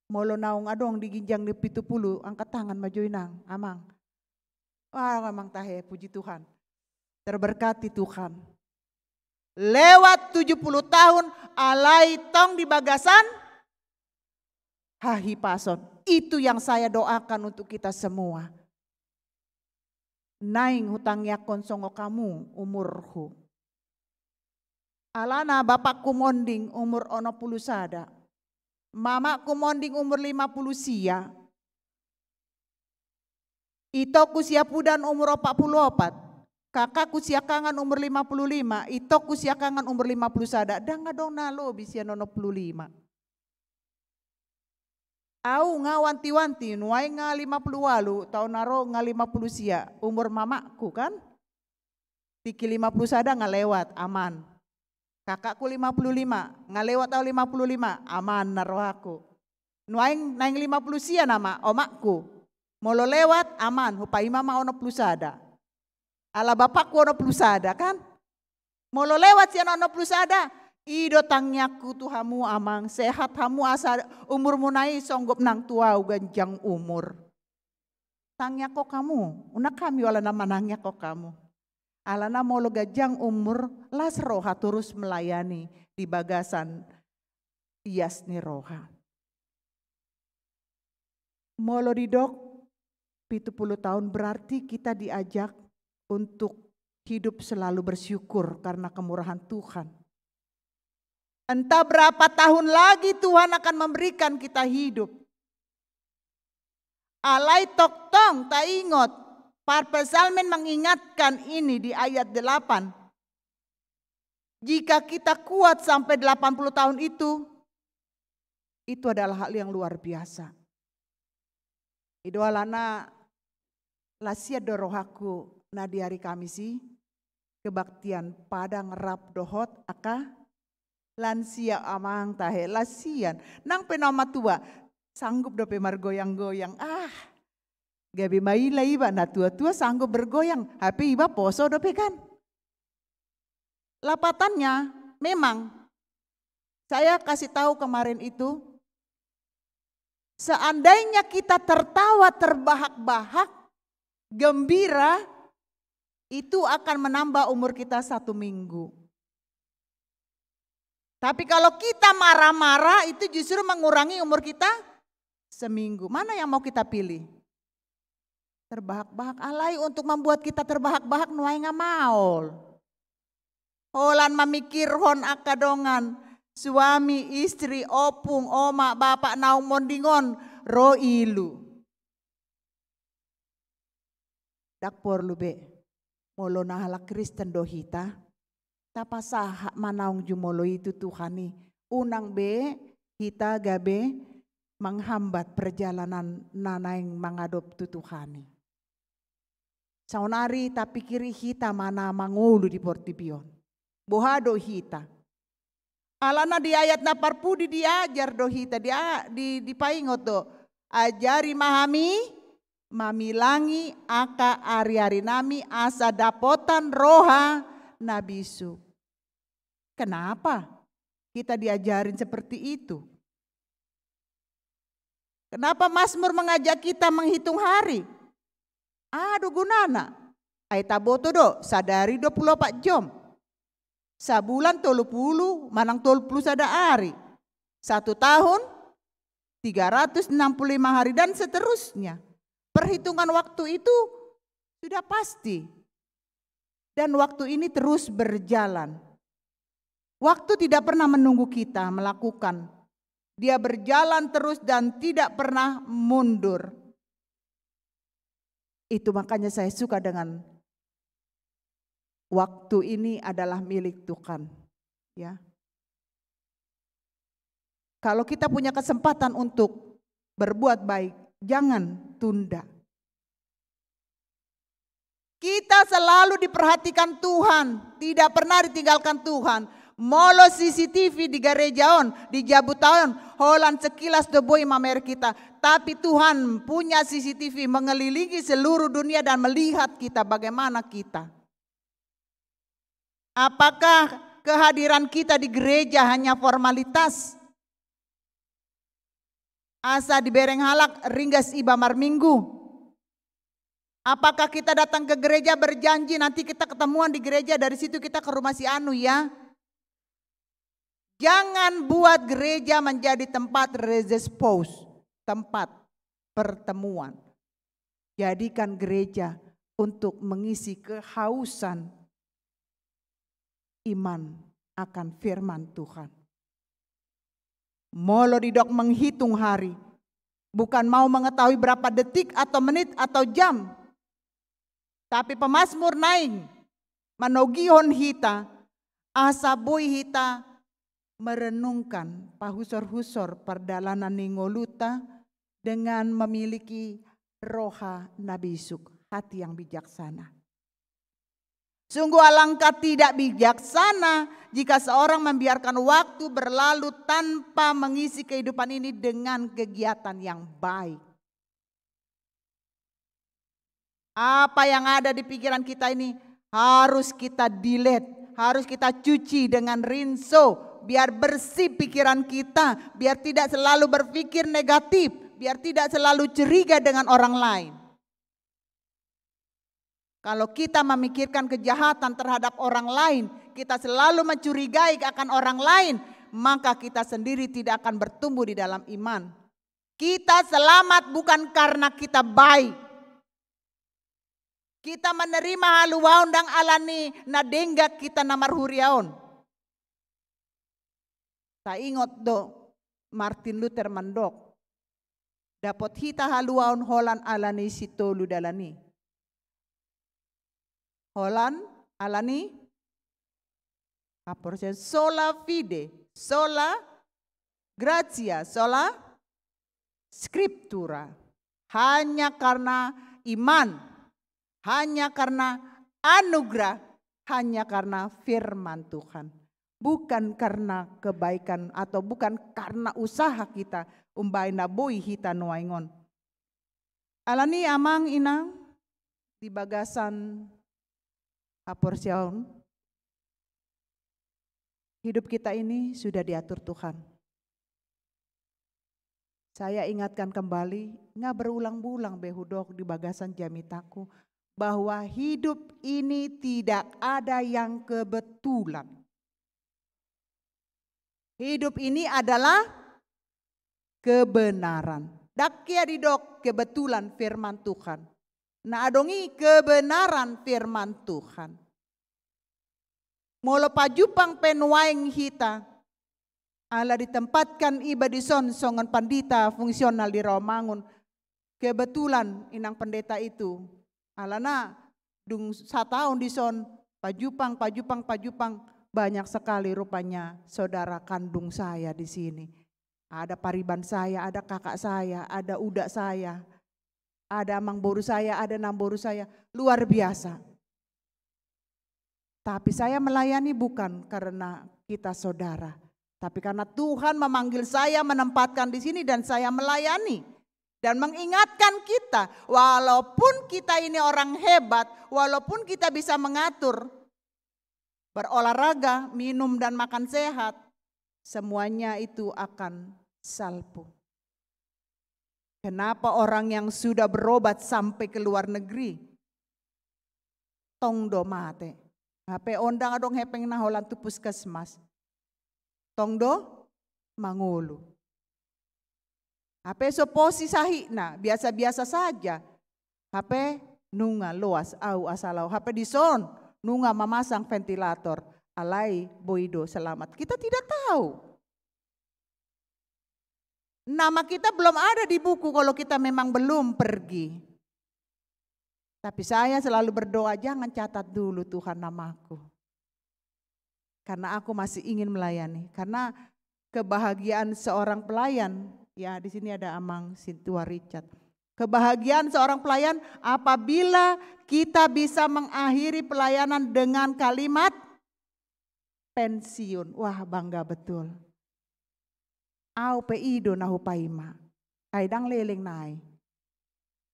Molo naung adong di ginjang ni pitu pulu, angkat tangan ma jo inang, amang. Wah, amang tahe, puji Tuhan. Terberkati Tuhan. Lewat tujuh puluh tahun, alai tong di bagasan hahipason. Itu yang saya doakan untuk kita semua. Naeng hutangiangkon songon hamu umurhu. Alana bapakku monding umur onom pulu sada. Mamakku monding umur lima pulu sia. Itongku siapudan umur opat pulu opat. Kakakku siangkangan umur lima pulu lima. Itongku siangkangan umur lima pulu sada. Ndang adong na lobi sian onom pulu lima. Au nga wanti-wanti, nuaeng nga lima pulu ualu, taon na ro nga lima pulu sia, umur mamakku kan? Tingki lima pulu sada nga lewat, aman. Kakakku lima pulu lima, nga lewat au lima pulu lima, aman na rohaku. Nuaeng naeng lima pulu sia nama, omakku. Molo lewat, aman, hupaima ma onom pulu sada. Ala bapakku onom pulu sada kan? Molo lewat sian onom pulu sada, i do tangiangku tu hamu amang, sehat hamu asa umurmuna i songgop nang tu au ganjang umur. Tangiangkon hamu, unang hami alana manangiangkon hamu. Alana molo ganjang umur, las roha torus melayani di bagasan ias ni roha. Molo didok pitu pulu taon, berarti kita diajak untuk hidup selalu bersyukur karena kemurahan Tuhan. Entah berapa tahun lagi Tuhan akan memberikan kita hidup. Alai tongtong taingot, parpsalmen mengingatkan ini di ayat delapan. Jika kita kuat sampai delapan puluh tahun itu, itu adalah hal yang luar biasa. I do alana las hian do rohangku na di ari Kamis i, kebaktian Padang rap dohot angka lansia, amang tahe, las hian. Nang pe na matua, sanggup dope margoyang-goyang. Ah, gabe maila iba, na tua-tua sanggup bergoyang, hape iba poso dope kan. Lapatannya, memang, saya kasih tahu kemarin itu, seandainya kita tertawa terbahak-bahak, gembira, itu akan menambah umur kita satu minggu. Tapi kalau kita marah-marah, itu justru mengurangi umur kita seminggu. Mana yang mau kita pilih? Terbahak-bahak. Alai untuk membuat kita terbahak-bahak, nuaeng nga maol. Holan mamikirhon angka dongan, suami, istri, ompung, oma, bapa naung monding on, ro ilu. Ndang porlu be. Molo na halak Kristen do hita, tapasahat ma naung jumolo i tu Tuhan i. Unang be hita gabe menghambat perjalanan na naeng mangadop tu Tuhan i. Saonari tapikiri hita ma na mangolu di portibi on. Boha do hita? Alana di ayat na parpudi diajar do hita, dia-, di, dipaingot do. Ajari ma hami mamilangi angka ari-ari nami asa dapotan roha na bisuk. Kenapa kita diajarin seperti itu? Kenapa Mazmur mengajak kita menghitung hari? Aha do gunana? Ai taboto do, sadari dua pulu opat jom. Sabulan tolu pulu, manang tolu pulu sada ari. Satu tahun, tiga ratus enam puluh lima hari, dan seterusnya. Perhitungan waktu itu sudah pasti. Dan waktu ini terus berjalan. Waktu tidak pernah menunggu kita melakukan. Dia berjalan terus dan tidak pernah mundur. Itu makanya saya suka dengan waktu ini adalah milik Tuhan. Ya. Kalau kita punya kesempatan untuk berbuat baik, jangan tunda. Kita selalu diperhatikan Tuhan, tidak pernah ditinggalkan Tuhan. Molo C C T V di gareja on, di jabu ta on, holan sekilas do boi mamer kita. Tapi Tuhan punya C C T V mengelilingi seluruh dunia dan melihat kita bagaimana kita. Apakah kehadiran kita di gereja hanya formalitas? Asa dibereng halak ringgas iba marminggu. Apakah kita datang ke gereja berjanji nanti kita ketemuan di gereja, dari situ kita ke rumah si anu ya? Jangan buat gereja menjadi tempat religious post, tempat pertemuan. Jadikan gereja untuk mengisi kehausan iman akan firman Tuhan. Molo didok menghitung hari, bukan mau mengetahui berapa detik atau menit atau jam. Tapi pemazmur naeng manogihon hita, asa boi hita merenungkan, pahusor-husor pardalanan ni ngolunta dengan memiliki roha na bisuk, hati yang bijaksana. Sungguh alangkah tidak bijaksana jika seorang membiarkan waktu berlalu tanpa mengisi kehidupan ini dengan kegiatan yang baik. Apa yang ada di pikiran kita ini harus kita delete, harus kita cuci dengan rinso, biar bersih pikiran kita, biar tidak selalu berpikir negatif, biar tidak selalu curiga dengan orang lain. Kalau kita memikirkan kejahatan terhadap orang lain, kita selalu mencurigai akan orang lain, maka kita sendiri tidak akan bertumbuh di dalam iman. Kita selamat bukan karena kita baik. Kita menerima haluaon ndang alani na denggan hita na marhuria on. Taingot do Martin Luther mandok, dapot hita haluaon holan alani sitolu dalan i. Holan alani haporseaon, sola fide, sola gratia, sola scriptura. Hanya karena iman, hanya karena anugerah, hanya karena firman Tuhan. Bukan karena kebaikan atau bukan karena usaha kita, umbahen na boi hita nuaeng on. Alani amang inang, di bagasan haporseaon, hidup kita ini sudah diatur Tuhan. Saya ingatkan kembali, nga berulang-ulang be hudok di bagasan jamitangku, bahwa hidup ini tidak ada yang kebetulan. Hidup ini adalah kebenaran. Ndang hea didok kebetulan firman Tuhan. Na adong i kebenaran firman Tuhan. Molo pajumpang pe nuaeng hita, ala ditempatkan iba dison songon pandita fungsional di Rawamangun, kebetulan inang pendeta itu, alana dung sataon dison, pajumpang, pajumpang, pajumpang, banyak sekali rupanya saudara kandung saya di sini. Ada pariban saya, ada kakak saya, ada uda saya, ada amangboru saya, ada namboru saya. Luar biasa. Tapi saya melayani bukan karena kita saudara, tapi karena Tuhan memanggil saya, menempatkan di sini, dan saya melayani. Dan mengingatkan kita, walaupun kita ini orang hebat, walaupun kita bisa mengatur, berolahraga, minum dan makan sehat, semuanya itu akan salpu. Kenapa orang yang sudah berobat sampai ke luar negeri, tong do mate? Hape on ndang adong hepeng na holan tu puskesmas. Tong do mangolu. Hape so pos i sahitna, biasa-biasa saja. Hape nunga loas au asa laho. Hape dison nunga mamasang ventilator. Alai boi do selamat. Kita tidak tahu. Nama kita belum ada di buku kalau kita memang belum pergi. Tapi saya selalu berdoa, "Jangan catat dulu, Tuhan, namaku. Karena aku masih ingin melayani." Karena kebahagiaan seorang pelayan, ya, di sini ada Amang Sintua Richard. Kebahagiaan seorang pelayan apabila kita bisa mengakhiri pelayanan dengan kalimat pensiun. Wah, bangga betul. Au pe i do na hupaima. Ai ndang leleng nai.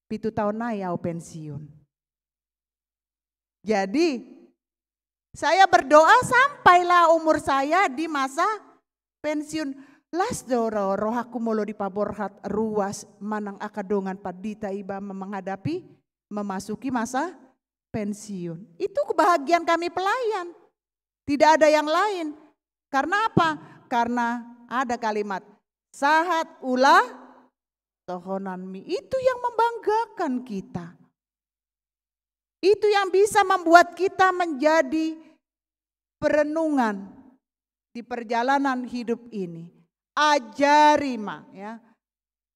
Pitu taon nai au pensiun. Jadi, saya berdoa sampailah umur saya di masa pensiun. Las do ro-, rohangku molo dipaborhat ruas manang angka dongan pandita iba menghadapi, memasuki masa pensiun. Itu kebahagiaan kami pelayan. Tidak ada yang lain. Karena apa? Karena ada kalimat, "Sahat ula tohonanmi." Itu yang membanggakan kita. Itu yang bisa membuat kita menjadi perenungan di perjalanan hidup ini. Ajari ma, ya.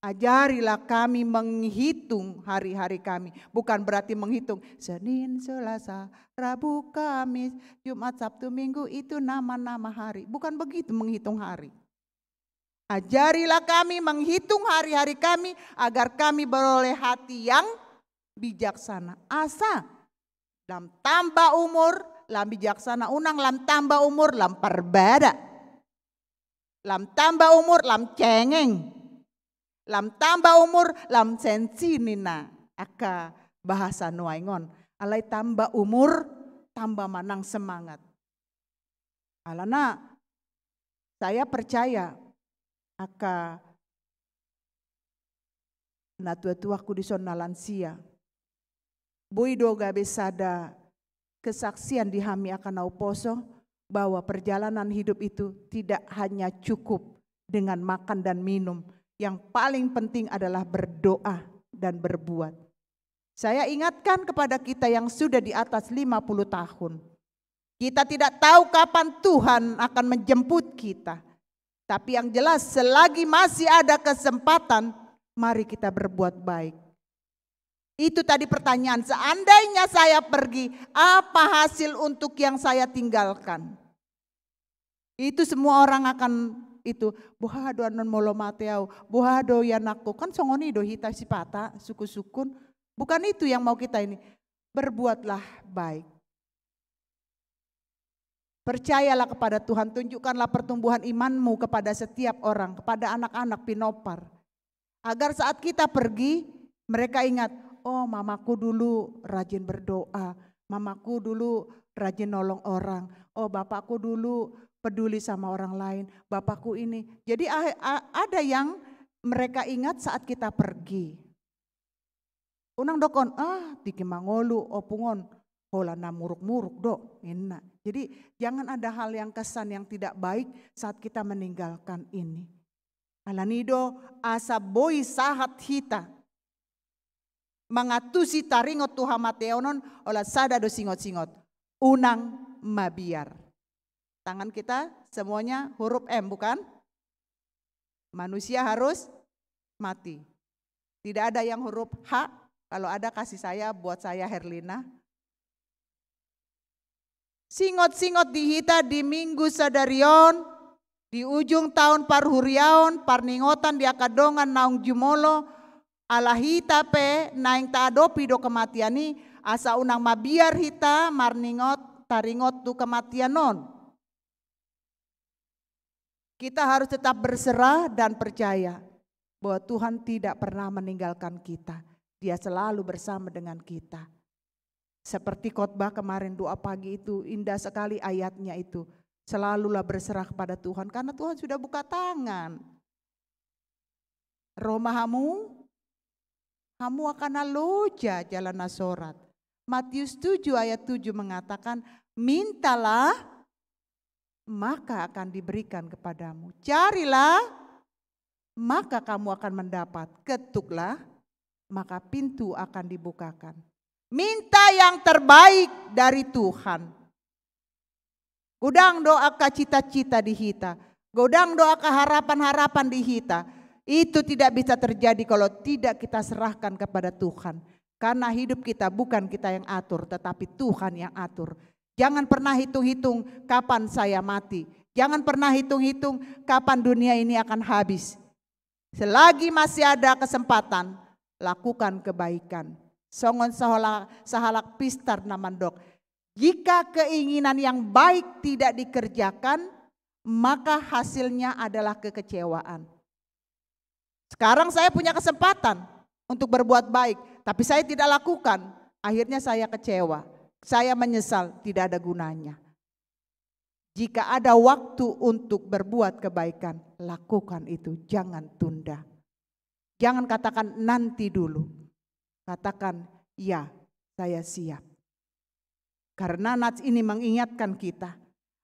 Ajarilah kami menghitung hari-hari kami. Bukan berarti menghitung Senin, Selasa, Rabu, Kamis, Jumat, Sabtu, Minggu, itu nama-nama hari. Bukan begitu menghitung hari. Ajarilah kami menghitung hari-hari kami, agar kami beroleh hati yang bijaksana. Asa lam tamba umur, lam bijaksana, unang lam tamba umur, lam parbada. Lam tamba umur, lam cengeng. Lam tamba umur, lam sensi ninna angka bahasa nuaeng on. Alai tamba umur, tamba manang semangat. Alana saya percaya angka natua-tuangku dison na lansia. Boi do gabe sada kesaksian di hami angka na huposo bahwa perjalanan hidup itu tidak hanya cukup dengan makan dan minum. Yang paling penting adalah berdoa dan berbuat. Saya ingatkan kepada kita yang sudah di atas lima puluh tahun. Kita tidak tahu kapan Tuhan akan menjemput kita. Tapi yang jelas, selagi masih ada kesempatan, mari kita berbuat baik. Itu tadi pertanyaan, seandainya saya pergi, apa hasil untuk yang saya tinggalkan? Itu semua orang akan itu, "Boha do annon molo mate au, boha do ianakku?" Kan songon i do hita sipata, sungkun-sungkun. Bukan itu yang mau kita ini. Berbuatlah baik. Percayalah kepada Tuhan, tunjukkanlah pertumbuhan imanmu kepada setiap orang, kepada anak-anak pinompar. Agar saat kita pergi, mereka ingat, "Oh, mamaku dulu rajin berdoa, mamaku dulu rajin nolong orang, oh, bapakku dulu peduli sama orang lain, bapakku ini." Jadi a-, a-, ada yang mereka ingat saat kita pergi. Unang dok on, "Ah, tingki mangolu ompung on, holan na muruk-muruk do," ninna. Jadi, jangan ada hal yang kesan yang tidak baik saat kita meninggalkan ini. Alani do asa boi sahat hita mangantusi taringot tu hamateon on, holan sada do singot-singot. Unang mabiar. Tangan kita semuanya huruf M, bukan? Manusia harus mati. Tidak ada yang huruf H. Kalau ada, kasih saya, buat saya, Herlina. Singot-singot di hita di Minggu sadari on, di ujung taon parhuriaon, parningotan di angka dongan naung jumolo, ala hita pe naeng taadopi do kematian i, asa unang mabiar hita marningot, taringot tu kematian on. Kita harus tetap berserah dan percaya. bahwa Tuhan tidak pernah meninggalkan kita. Dia selalu bersama dengan kita. Seperti khotbah kemarin doa pagi itu, indah sekali ayatnya itu. Selalulah berserah kepada Tuhan, karena Tuhan sudah buka tangan. Ro ma hamu, hamu akan na loja jala na sorat. Matius tujuh ayat tujuh mengatakan, "Mintalah, maka akan diberikan kepadamu. Carilah, maka kamu akan mendapat. Ketuklah, maka pintu akan dibukakan." Minta yang terbaik dari Tuhan. Godang do angka cita-cita di hita, godang do angka harapan-harapan di hita. Itu tidak bisa terjadi kalau tidak kita serahkan kepada Tuhan. Karena hidup kita bukan kita yang atur, tetapi Tuhan yang atur. Jangan pernah hitung-hitung kapan saya mati. Jangan pernah hitung-hitung kapan dunia ini akan habis. Selagi masih ada kesempatan, lakukan kebaikan. Songon sahala-, sahalak pistar na mandok, jika keinginan yang baik tidak dikerjakan, maka hasilnya adalah kekecewaan. Sekarang saya punya kesempatan untuk berbuat baik, tapi saya tidak lakukan, akhirnya saya kecewa, saya menyesal, tidak ada gunanya. Jika ada waktu untuk berbuat kebaikan, lakukan itu, jangan tunda. Jangan katakan, "Nanti dulu." Katakan, "Ya, saya siap." Karena nats ini mengingatkan kita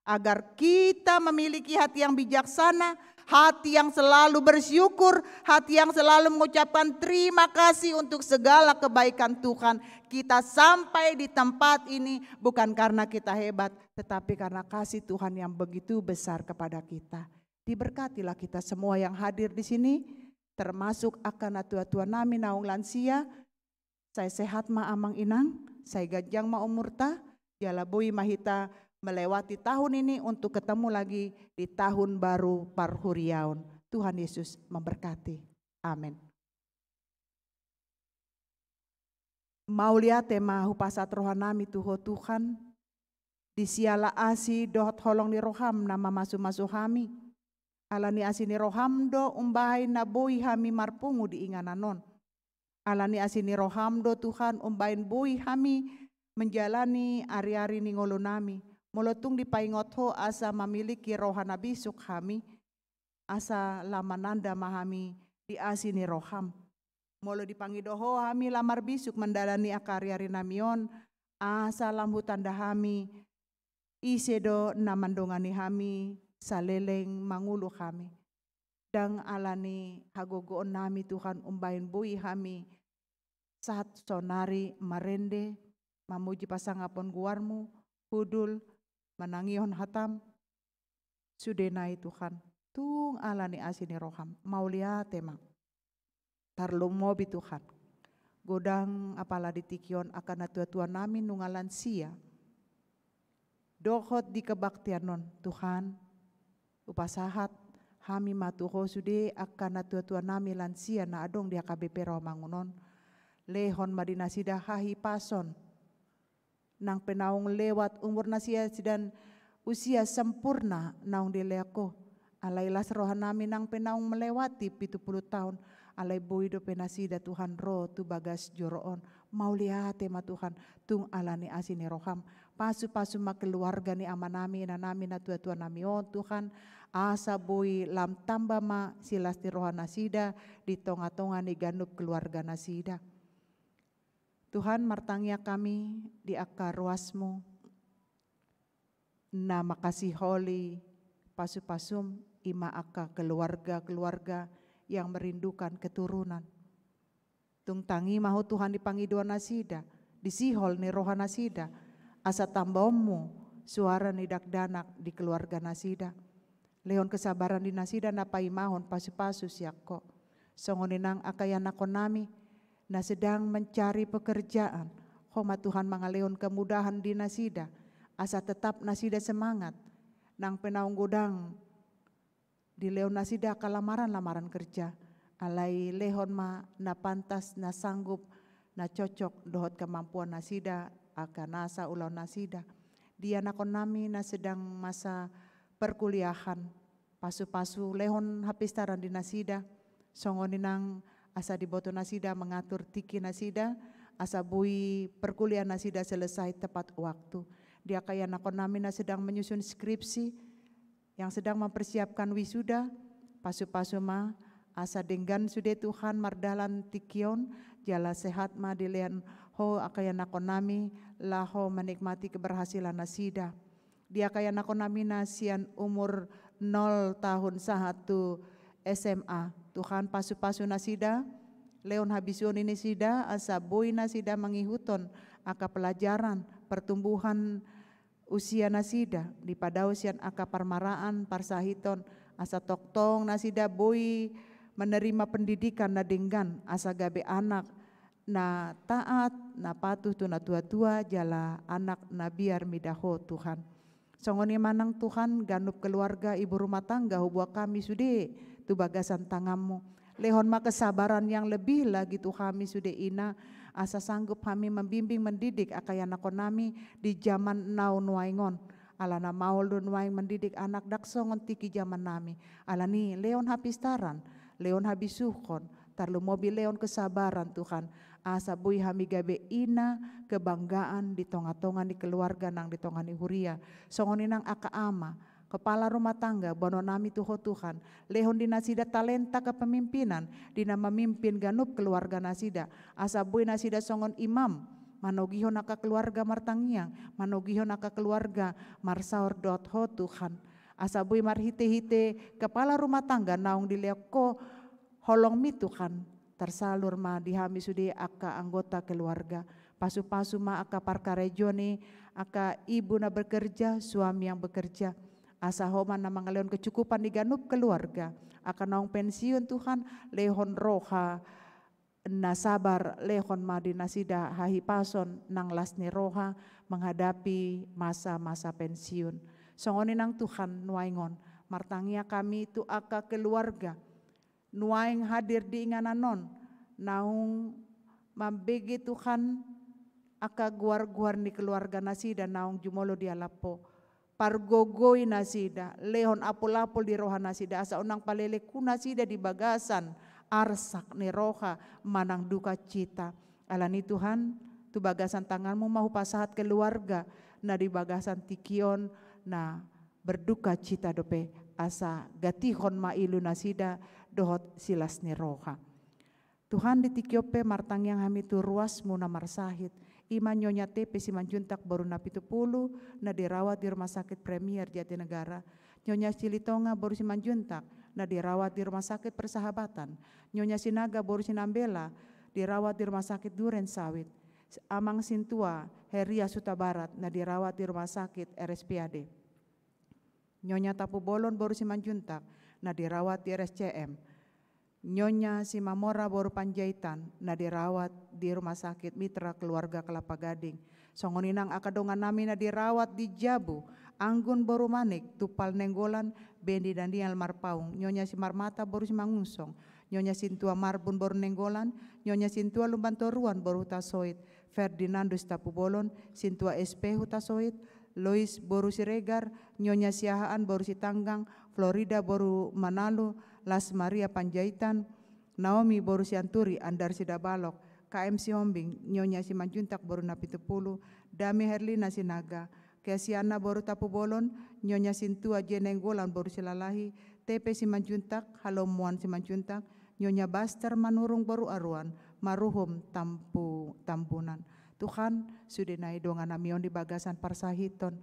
agar kita memiliki hati yang bijaksana, hati yang selalu bersyukur, hati yang selalu mengucapkan terima kasih untuk segala kebaikan Tuhan. Kita sampai di tempat ini bukan karena kita hebat, tetapi karena kasih Tuhan yang begitu besar kepada kita. Diberkatilah kita semua yang hadir di sini, termasuk angka natua-tua nami naung lansia. Sai sehat ma amang inang, sai ganjang ma umurta, jala boi ma hita melewati tahun ini untuk ketemu lagi di tahun baru parhuriaon. Tuhan Yesus memberkati. Amin. Mauliate ma hupasahat roha nami tu Ho Tuhan, di siala asi dohot holong ni roham na mamasu-masu hami. Ala ni asi ni roham do umbahen na boi hami marpungu di inganan on. Ala ni asi ni roham do Tuhan umbahen boi hami menjalani ari-ari ni ngolu nami. Molo tung dipaingot Ho asa mamiliki roha na bisuk hami, asa lam mananda ma hami di asi ni roham. Molo dipangido Ho hami lam marbisuk mandalani angka ari-ari nami on, asa lam hutanda hami ise do na mandongani hami saleleng mangolu hami. Ndang ala ni hagogoon nami Tuhan umbahen boi hami sahat saonari marende, mamuji pasangapon goarmu, hundul, manangihon hatam, sude nai Tuhan, tung ala ni asi ni roham, mauliate ma. Tarlumobi Tuhan, godang apala di tingki on angka natua-tua nami nunga lansia. Dohot di kebaktian on, Tuhan, hupasahat hami ma tu Ho sude angka natua-tua nami lansia na adong di H K B P Rawamangun on. Lehon ma di nasida hahipason. Nang pe naung lewat umur nasida sian usia sempurna naung dilehon Ho. Alai las roha nami nang pe naung melewati pitu pulu taon, alai boi dope nasida Tuhan ro tu bagas joro on. Mauliate ma Tuhan, tung ala ni asi ni roham. Pasu-pasu ma keluarga ni ama nami, ina nami, natua-tua nami on Tuhan. Asa boi lam tamba ma silas ni roha nasida di tonga-tonga ni ganup keluarga nasida. Tuhan, martangiang hami di angka ruasmu na mangkasiholi pasu-pasum, i ma angka keluarga-keluarga yang merindukan keturunan. Tung tangi ma Ho Tuhan di pangidoan nasida, di sihol ni roha nasida, asa tambaonmu suara ni dakdanak di keluarga nasida. Lehon kesabaran di nasida na paimahon pasu-pasu sian Ho. Songon i nang angka ianakhon nami na sedang mencari pekerjaan, Ho ma Tuhan mangalehon kemudahan di nasida, asa tetap nasida semangat. Nang pe naung godang dilehon nasida angka lamaran-lamaran kerja, alai lehon ma na pantas, na sanggup, na cocok dohot kemampuan nasida, angka nasa ulaon nasida. Di ianakhon nami na sedang masa perkuliahan, pasu-pasu lehon hapistaran di nasida, Songon i nang asa diboto nasida mangatur tingki nasida, asa boi perkuliahan nasida selesai tepat waktu. Di angka ianakhon nami na sedang menyusun skripsi, yang sedang mempersiapkan wisuda, pasu-pasu ma asa denggan sude Tuhan mardalan tingki on, jala sehat ma dilehon Ho angka ianakhon nami, laho menikmati keberhasilan nasida. Di angka ianakhon nami na sian umur nol tahun sahat tu S M A. Tuhan, pasu-pasu nasida, lehon habisuhon ni nasida, asa boi nasida mangihuthon angka pelajaran, pertumbuhan usia nasida, dipadao sian angka parmaraan, parsahiton, asa tongtong nasida boi menerima pendidikan na denggan, asa gabe anak na taat, na patuh tu natua-tua, jala anak na biar mida Ho, Tuhan. Songon i ma nang Tuhan, ganup keluarga, ibu rumah tangga huboan hami sude tu bagasan tangan-Mu. Lehon ma kesabaran yang lebih lagi tu hami sude ina, asa sanggup hami membimbing mendidik angka ianakhon nami di zaman now nuaeng on. Alana maol do nuaeng mendidik anak, ndang songon tingki zaman nami. Alani lehon hapistaran, lehon habisuhon, tarlumobi lehon kesabaran Tuhan, asa boi hami gabe ina kebanggaan di tonga-tonga ni keluarga nang di tonga ni huria. Songon i nang angka ama, kepala rumah tangga, boanon nami tu Ho Tuhan, lehon di nasida talenta kepemimpinan di na mamimpin ganup keluarga nasida, asa boi nasida songon imam, manogihon angka keluarga martangiang, manogihon angka keluarga marsaor dohot Ho Tuhan. Asa boi marhite-hite kepala rumah tangga naung dilehon Ho holong-Mi Tuhan, tersalur ma di hami sude angka anggota keluarga. Pasu-pasu ma angka parkarejoan ni angka ibu na bekerja, suami yang bekerja. Asa Ho ma na mangalehon kecukupan di ganup keluarga. Angka naung pensiun Tuhan, lehon roha na sabar, lehon ma di nasida hahipason nang las ni roha menghadapi masa-masa pensiun. Songon i nang Tuhan, nuaeng on martangiang hami tu angka keluarga nuaeng hadir di inganan on, naung mambege Tuhan angka goar-goar ni keluarga nasida naung jumolo dialap Ho. Pargogoi nasida, lehon apul-apul di roha nasida, asa unang palelenghu nasida di bagasan arsak ni roha manang dukacita. Alani Tuhan, tu bagasan tangan-Mu ma hupasahat keluarga na di bagasan tingki on na berdukacita dope, asa gatihon ma ilu nasida dohot silas ni roha. Tuhan, di tingki on pe martangiang hami tu ruas-Mu na marsahit, i ma Nyonya T P Simanjuntak boru Napitupulu na dirawat di Rumah Sakit Premier Jatinegara, Nyonya Silitonga boru Simanjuntak na dirawat di Rumah Sakit Persahabatan, Nyonya Sinaga boru Sinambela dirawat di Rumah Sakit Duren Sawit, Amang Sintua Herias Hutabarat na dirawat di Rumah Sakit R S P A D. Nyonya Tampubolon boru Simanjuntak na dirawat di R S C M. Nyonya Simamora boru Panjaitan na dirawat di Rumah Sakit Mitra Keluarga Kelapa Gading. Songon i nang angka dongan nami na dirawat di jabu, Anggun boru Manik, Tumpal Nainggolan, Bendi Daniel Marpaung, Nyonya Simarmata boru Simangunsong, Nyonya Sintua Marbun boru Nainggolan, Nyonya Sintua Lumbantoruan boru Hutasoit, Ferdinandus Tampubolon, Sintua S P Hutasoit, Lois boru Siregar, Nyonya Siahaan boru Sitanggang, Florida boru Manalu, Las Maria Panjaitan, Naomi boru Sianturi, Andar Sidabalok, K M Sihombing, Nyonya Simanjuntak boru Napitupulu, Dame Herlina Sinaga, Kesiana boru Tampubolon, Nyonya Sintua J Nainggolan boru Silalahi, T P Simanjuntak, Halomoan Simanjuntak, Nyonya Baster Manurung boru Aruan, Maruhum Tampu-, Tambunan. Tuhan, sude nai dongan nami on di bagasan parsahiton.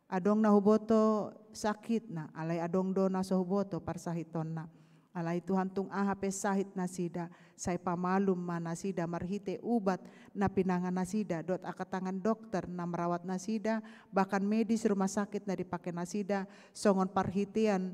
Adong na huboto sakitna, alai adong do na so huboto parsahitonna. Alai Tuhan, tung aha pe sahit nasida, sai pamalum ma nasida marhite ubat na pinangan nasida, dohot angka tangan dokter na merawat nasida, bahkan medis rumah sakit na dipake nasida, songon parhitean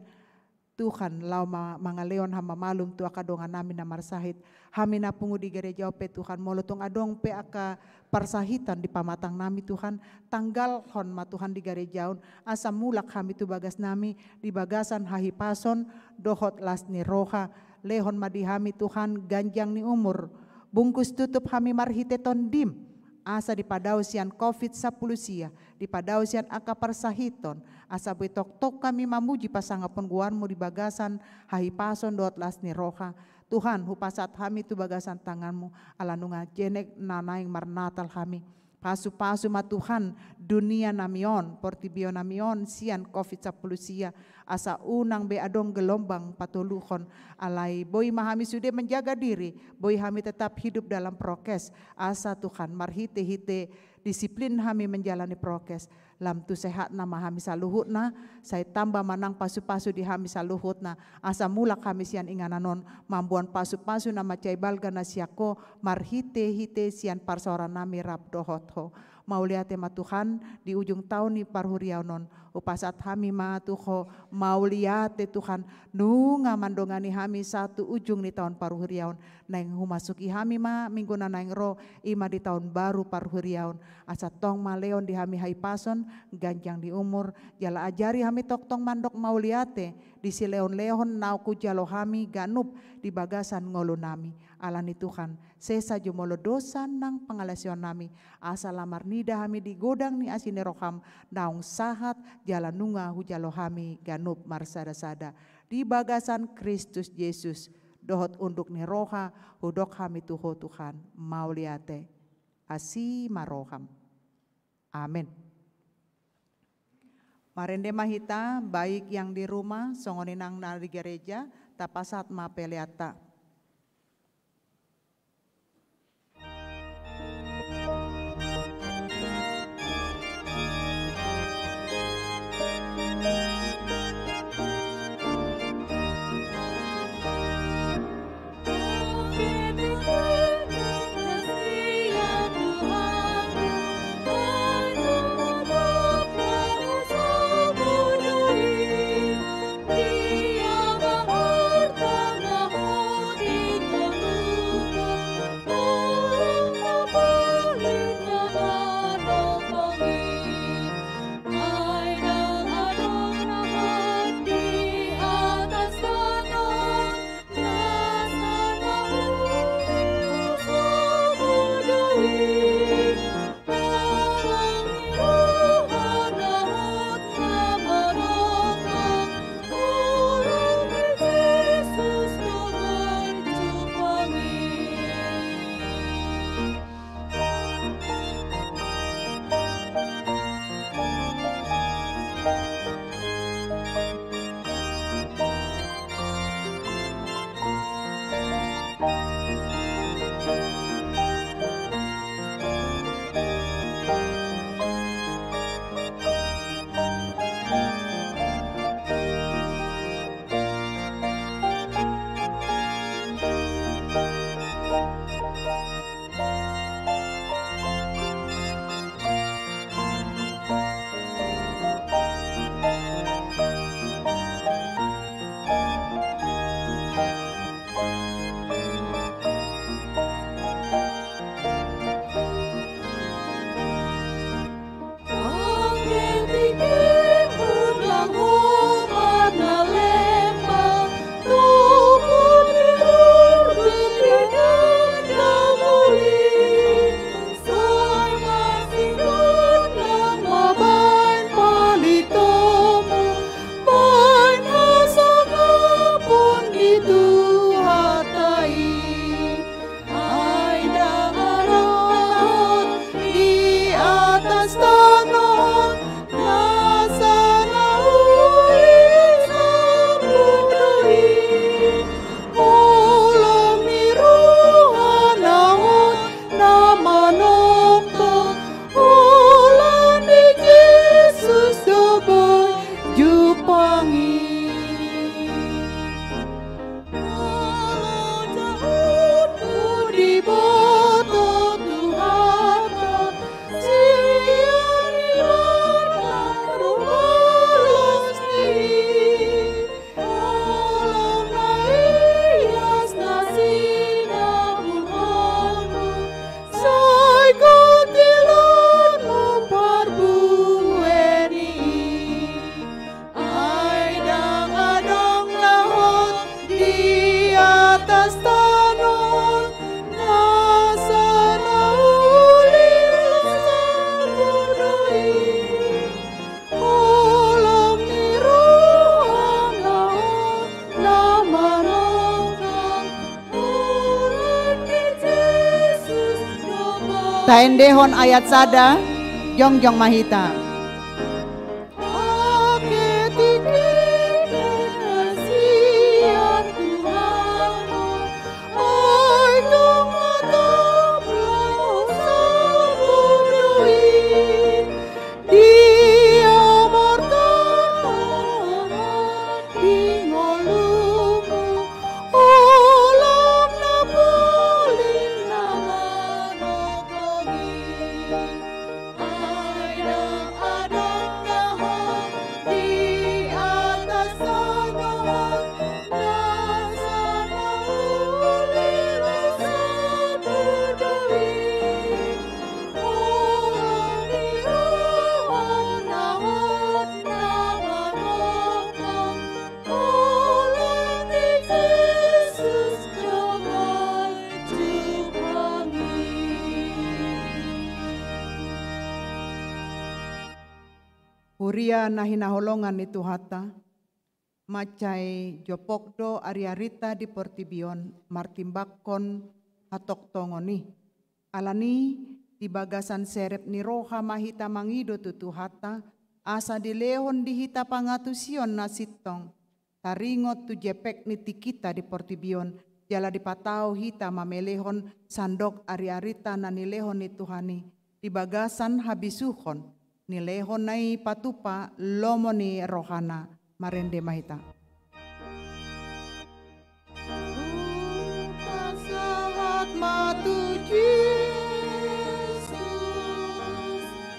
Tuhan, laho ma-, mangalehon hamamalum tu angka dongan nami na marsahit. Hami na pungu di gareja on pe Tuhan, molo tung adong pe angka parsahiton di pamatang nami Tuhan, tanggalhon ma Tuhan di gareja on, asa mulak hami tu bagas nami, di bagasan hahipason, dohot las ni roha, lehon ma di hami Tuhan, ganjang ni umur, bungkus tutup hami marhite Tondim, asa dipadao sian covid sampulu sia, dipadao sian angka parsahiton, asa boi tongtong hami mamuji pasangapon goarmu di bagasan hahipason dohot las ni roha. Tuhan, hupasahat hami tu bagasan tanganmu, ala nunga jenek na naeng marnatal hami. Pasu-pasu ma Tuhan, dunia nami on, portibi nami on, sian covid sampulu sia, asa unang be adong gelombang patoluhon, alai boi ma hami sude menjaga diri, boi hami tetap hidup dalam prokes, asa Tuhan, marhite-hite disiplin hami menjalani prokes, lam tu sehatna ma hami saluhutna, sai tamba ma nang pasu-pasu di hami saluhutna, asa mulak hami sian inganan on, mamboan pasu-pasu na mansai balga na sian ho, marhite-hite sian parsaoran nami rap dohot ho. Mauliate ma Tuhan, di ujung taon ni parhuriaon on, hupasahat hami ma tu ho, mauliate Tuhan, nunga mandongani hami sahat tu ujung ni taon parhuriaon, naeng humasuki hami ma minggu na naeng ro, i ma di taon baru parhuriaon, asa tong ma lehon di hami hahipason, ganjang di umur, jala ajari hami tongtong mandok mauliate, di silehon-lehon naung hujalo hami ganup di bagasan ngolu nami. Ala ni Tuhan, sesa jumolo dosa nang pangalaosion nami, asa lam marnida hami di godang ni asi ni roham, naung sahat jala nunga hujalo hami ganup marsada-sada. Di bagasan Kristus Jesus, dohot unduk ni roha, hudok hami tu ho Tuhan, mauliate. Asi ma roham. Amen. Marende ma hita, baik yang di rumah, songon i nang na di gereja, tapasahat ma peleanta. Endehon ayat sada, jongjong ma hita. Huria na hinaholongan ni Tuhanta, mansai jopok do ariarita di portibi on martimbangkon hatongtongon i. Alani, di bagasan serep ni roha ma hita mangido tu Tuhanta, asa dilehon di hita pangatusion na sintong, taringot tu jepek ni tingkita di portibi on, jala dipatau hita mamelehon sandok ariarita na nilehon ni Tuhan i, di bagasan habisuhon, nilehon na i patupa lomo ni rohana. Marende ma hita. Hupasahat ma tu Jesus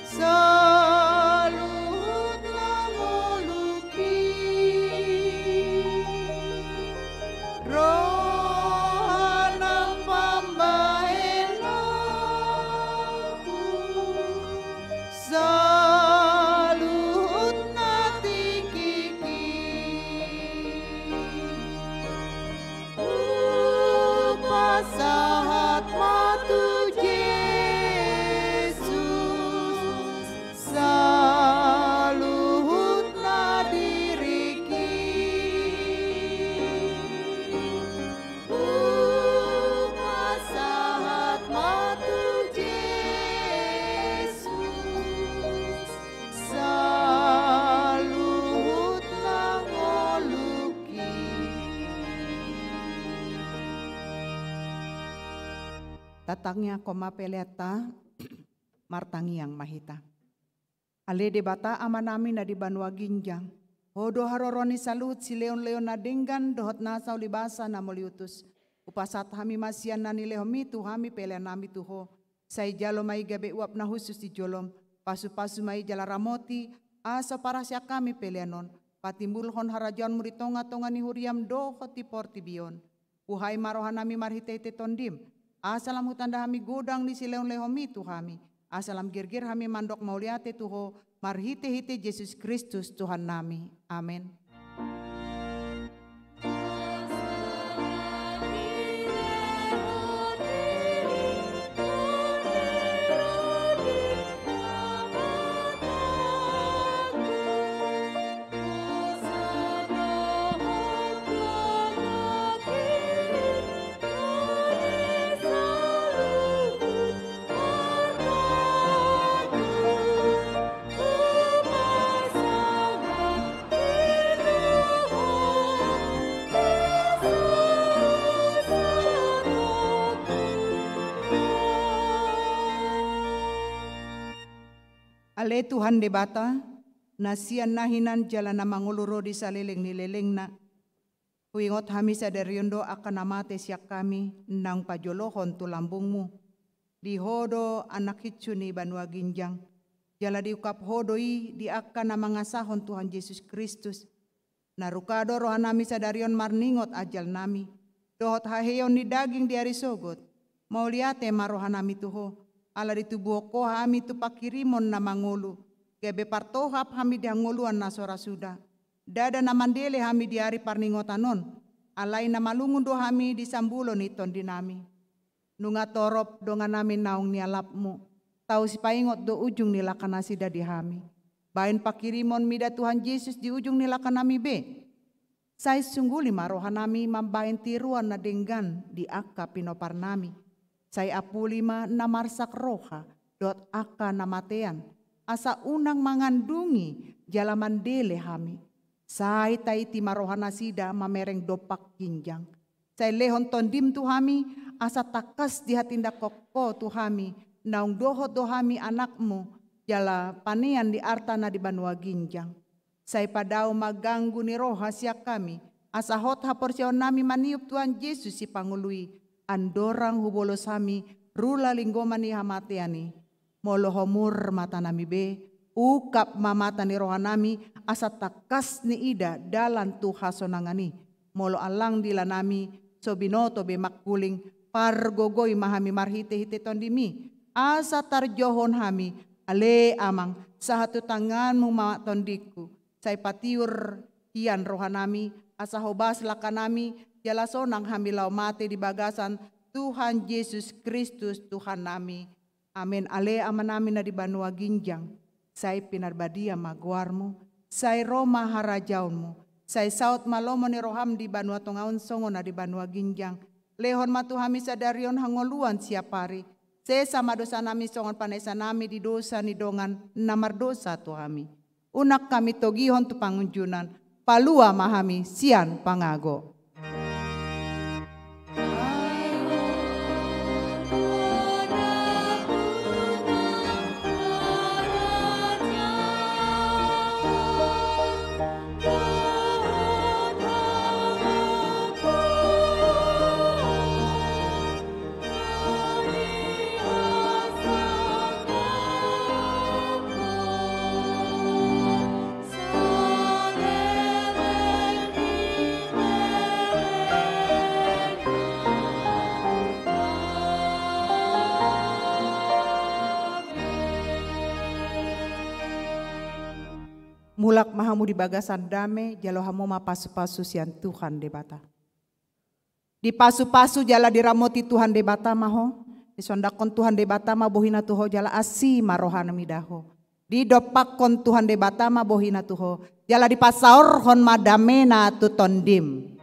saluhut na ngolungki. Roha nang pambahenanku, saluhut na tingkingki. Hupasahat ma tu Jesus saluhut na diringki. Hupasahat ma tu Jesus saluhut na ngolungki. Tatangiangkon ma peleanta. Martangiang ma hita. Ale Debata Amanami na di banua ginjang, Ho do haroroan ni saluhut silehonlehon na denggan dohot nasa ulibasa na mauliutus. Hupasahat hami ma sian na nilehonMi tu hami peleannami tu Ho. Sai jalo ma i gabe uap na hushus di joloM. Pasupasu ma i jala ramoti, asa parasian hami pelean on patimbulhon harajaonMu di tongatonga ni huriaM dohot di portibi on. Buhai ma rohanami marhitehite TondiM, asa lam hutanda hami godang ni silehonlehonMi tu hami, asa lam gerger hami mandok mauliate tu Ho marhitehite Jesus Kristus Tuhannami. Amen. Ale Tuhan Debata, na sian na hinan jala na mangolu ro di saleleng ni lelengna, huingot hami sadari on do angka na mate sian hami naung pajolohon tu lambungMu. Di Ho do anak hinsu ni banua ginjang, jala diungkap Ho do i di angka na mangasahon Tuhan Jesus Kristus. Na ruka do rohanami sadari on marningot ajalnami dohot haheheon ni daging di ari sogot. Mauliate ma rohanami tu Ho, ala ditubuhon Ho hami tu panghirimon na mangolu, gabe partohap hami di hangoluan na so ra suda. Ndada na mandele hami di ari parningotan on, alai na malungun do hami di sambulo ni tondinami. Nunga torop donganami naung nialapMu, tau sipaingot do ujung ni langka nasida di hami. Bahen panghirimon mida Tuhan Jesus di ujung ni langkanami be. Sai sungguli ma rohanami mambahen tiruan na denggan di angka pinoparnami. Sai ampuli ma na marsak roha, dohot angka na matean, asa unang mangandungi jala mandele hami. Sai taiti ma roha nasida mamereng dompak ginjang. Sai lehon Tondim tu hami, asa tangkas dihatindangkon Ho tu hami, naung dohot do hami anakmu, jala panean di arta na di banua ginjang. Sai padao ma ganggu ni roha sian hami, asa hot haporseaonnami maniop Tuhan Jesus Sipangolu i, andorang hubolos hami rula linggoman ni hamatean i. Molo homur matanami be, ungkap ma mata ni rohanami, asa tangkas niida dalan tu hasonangan i. Molo allang dilanami, so binoto be mangkuling, pargogoi ma hami marhitehite Tondim i, asa tarjohon hami, ale Amang, sahat tu tanganmu ma tondingku, sai patiur hian rohanami, asa hobas langkanami, jala sonang hami laho mate di bagasan Tuhan Jesus Kristus Tuhannami. Amen. Ale Amanami na di banua ginjang, sai pinarbadia ma goarmu, sai ro ma harajaonmu, sai saut ma lomo ni roham di banua tonga on songon na di banua ginjang. Lehon ma tu hami sadari on hangoluan siapari. Sesa ma dosanami songon panesanami di dosa ni dongan na mardosa tu hami. Unang hami togihon tu pangunjunan, palua ma hami sian pangago. Mulak ma hamu di bagasan dame, jalo hamu ma pasupasu sian Tuhan Debata. Dipasupasu jala diramoti Tuhan Debata ma ho, disondangkon Tuhan Debata ma bohina tu ho jala asi ma rohana mida ho. Didompakkon Tuhan Debata ma bohina tu ho, jala dipasaorhon ma damena tu tondim.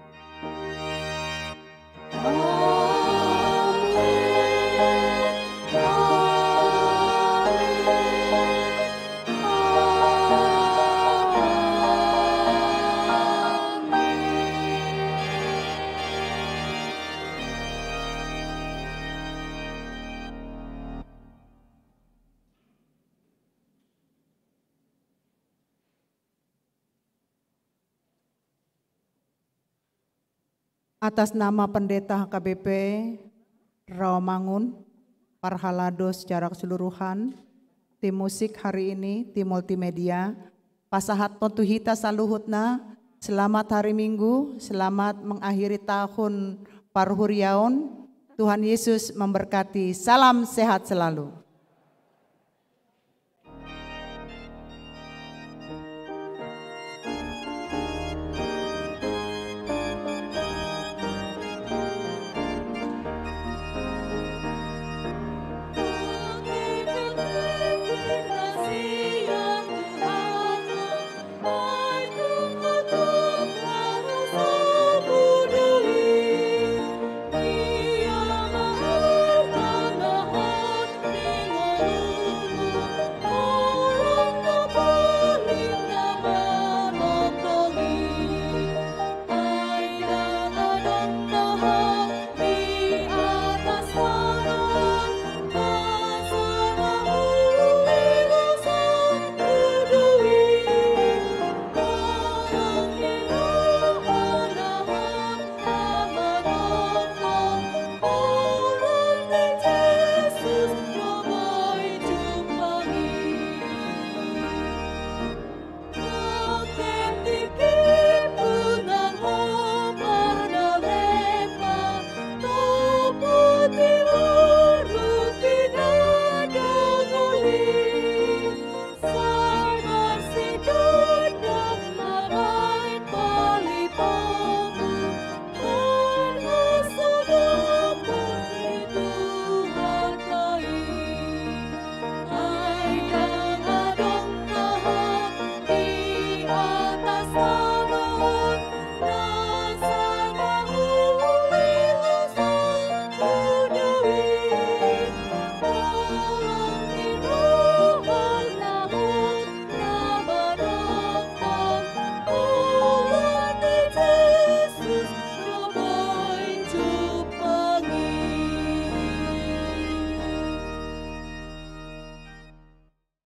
Atas nama Pendeta H K B P Rawamangun, parhalado secara keseluruhan, tim musik hari ini, tim multimedia, pasahathon tu hita saluhutna, selamat hari Minggu, selamat mengakhiri tahun parhuriaon. Tuhan Yesus memberkati. Salam sehat selalu.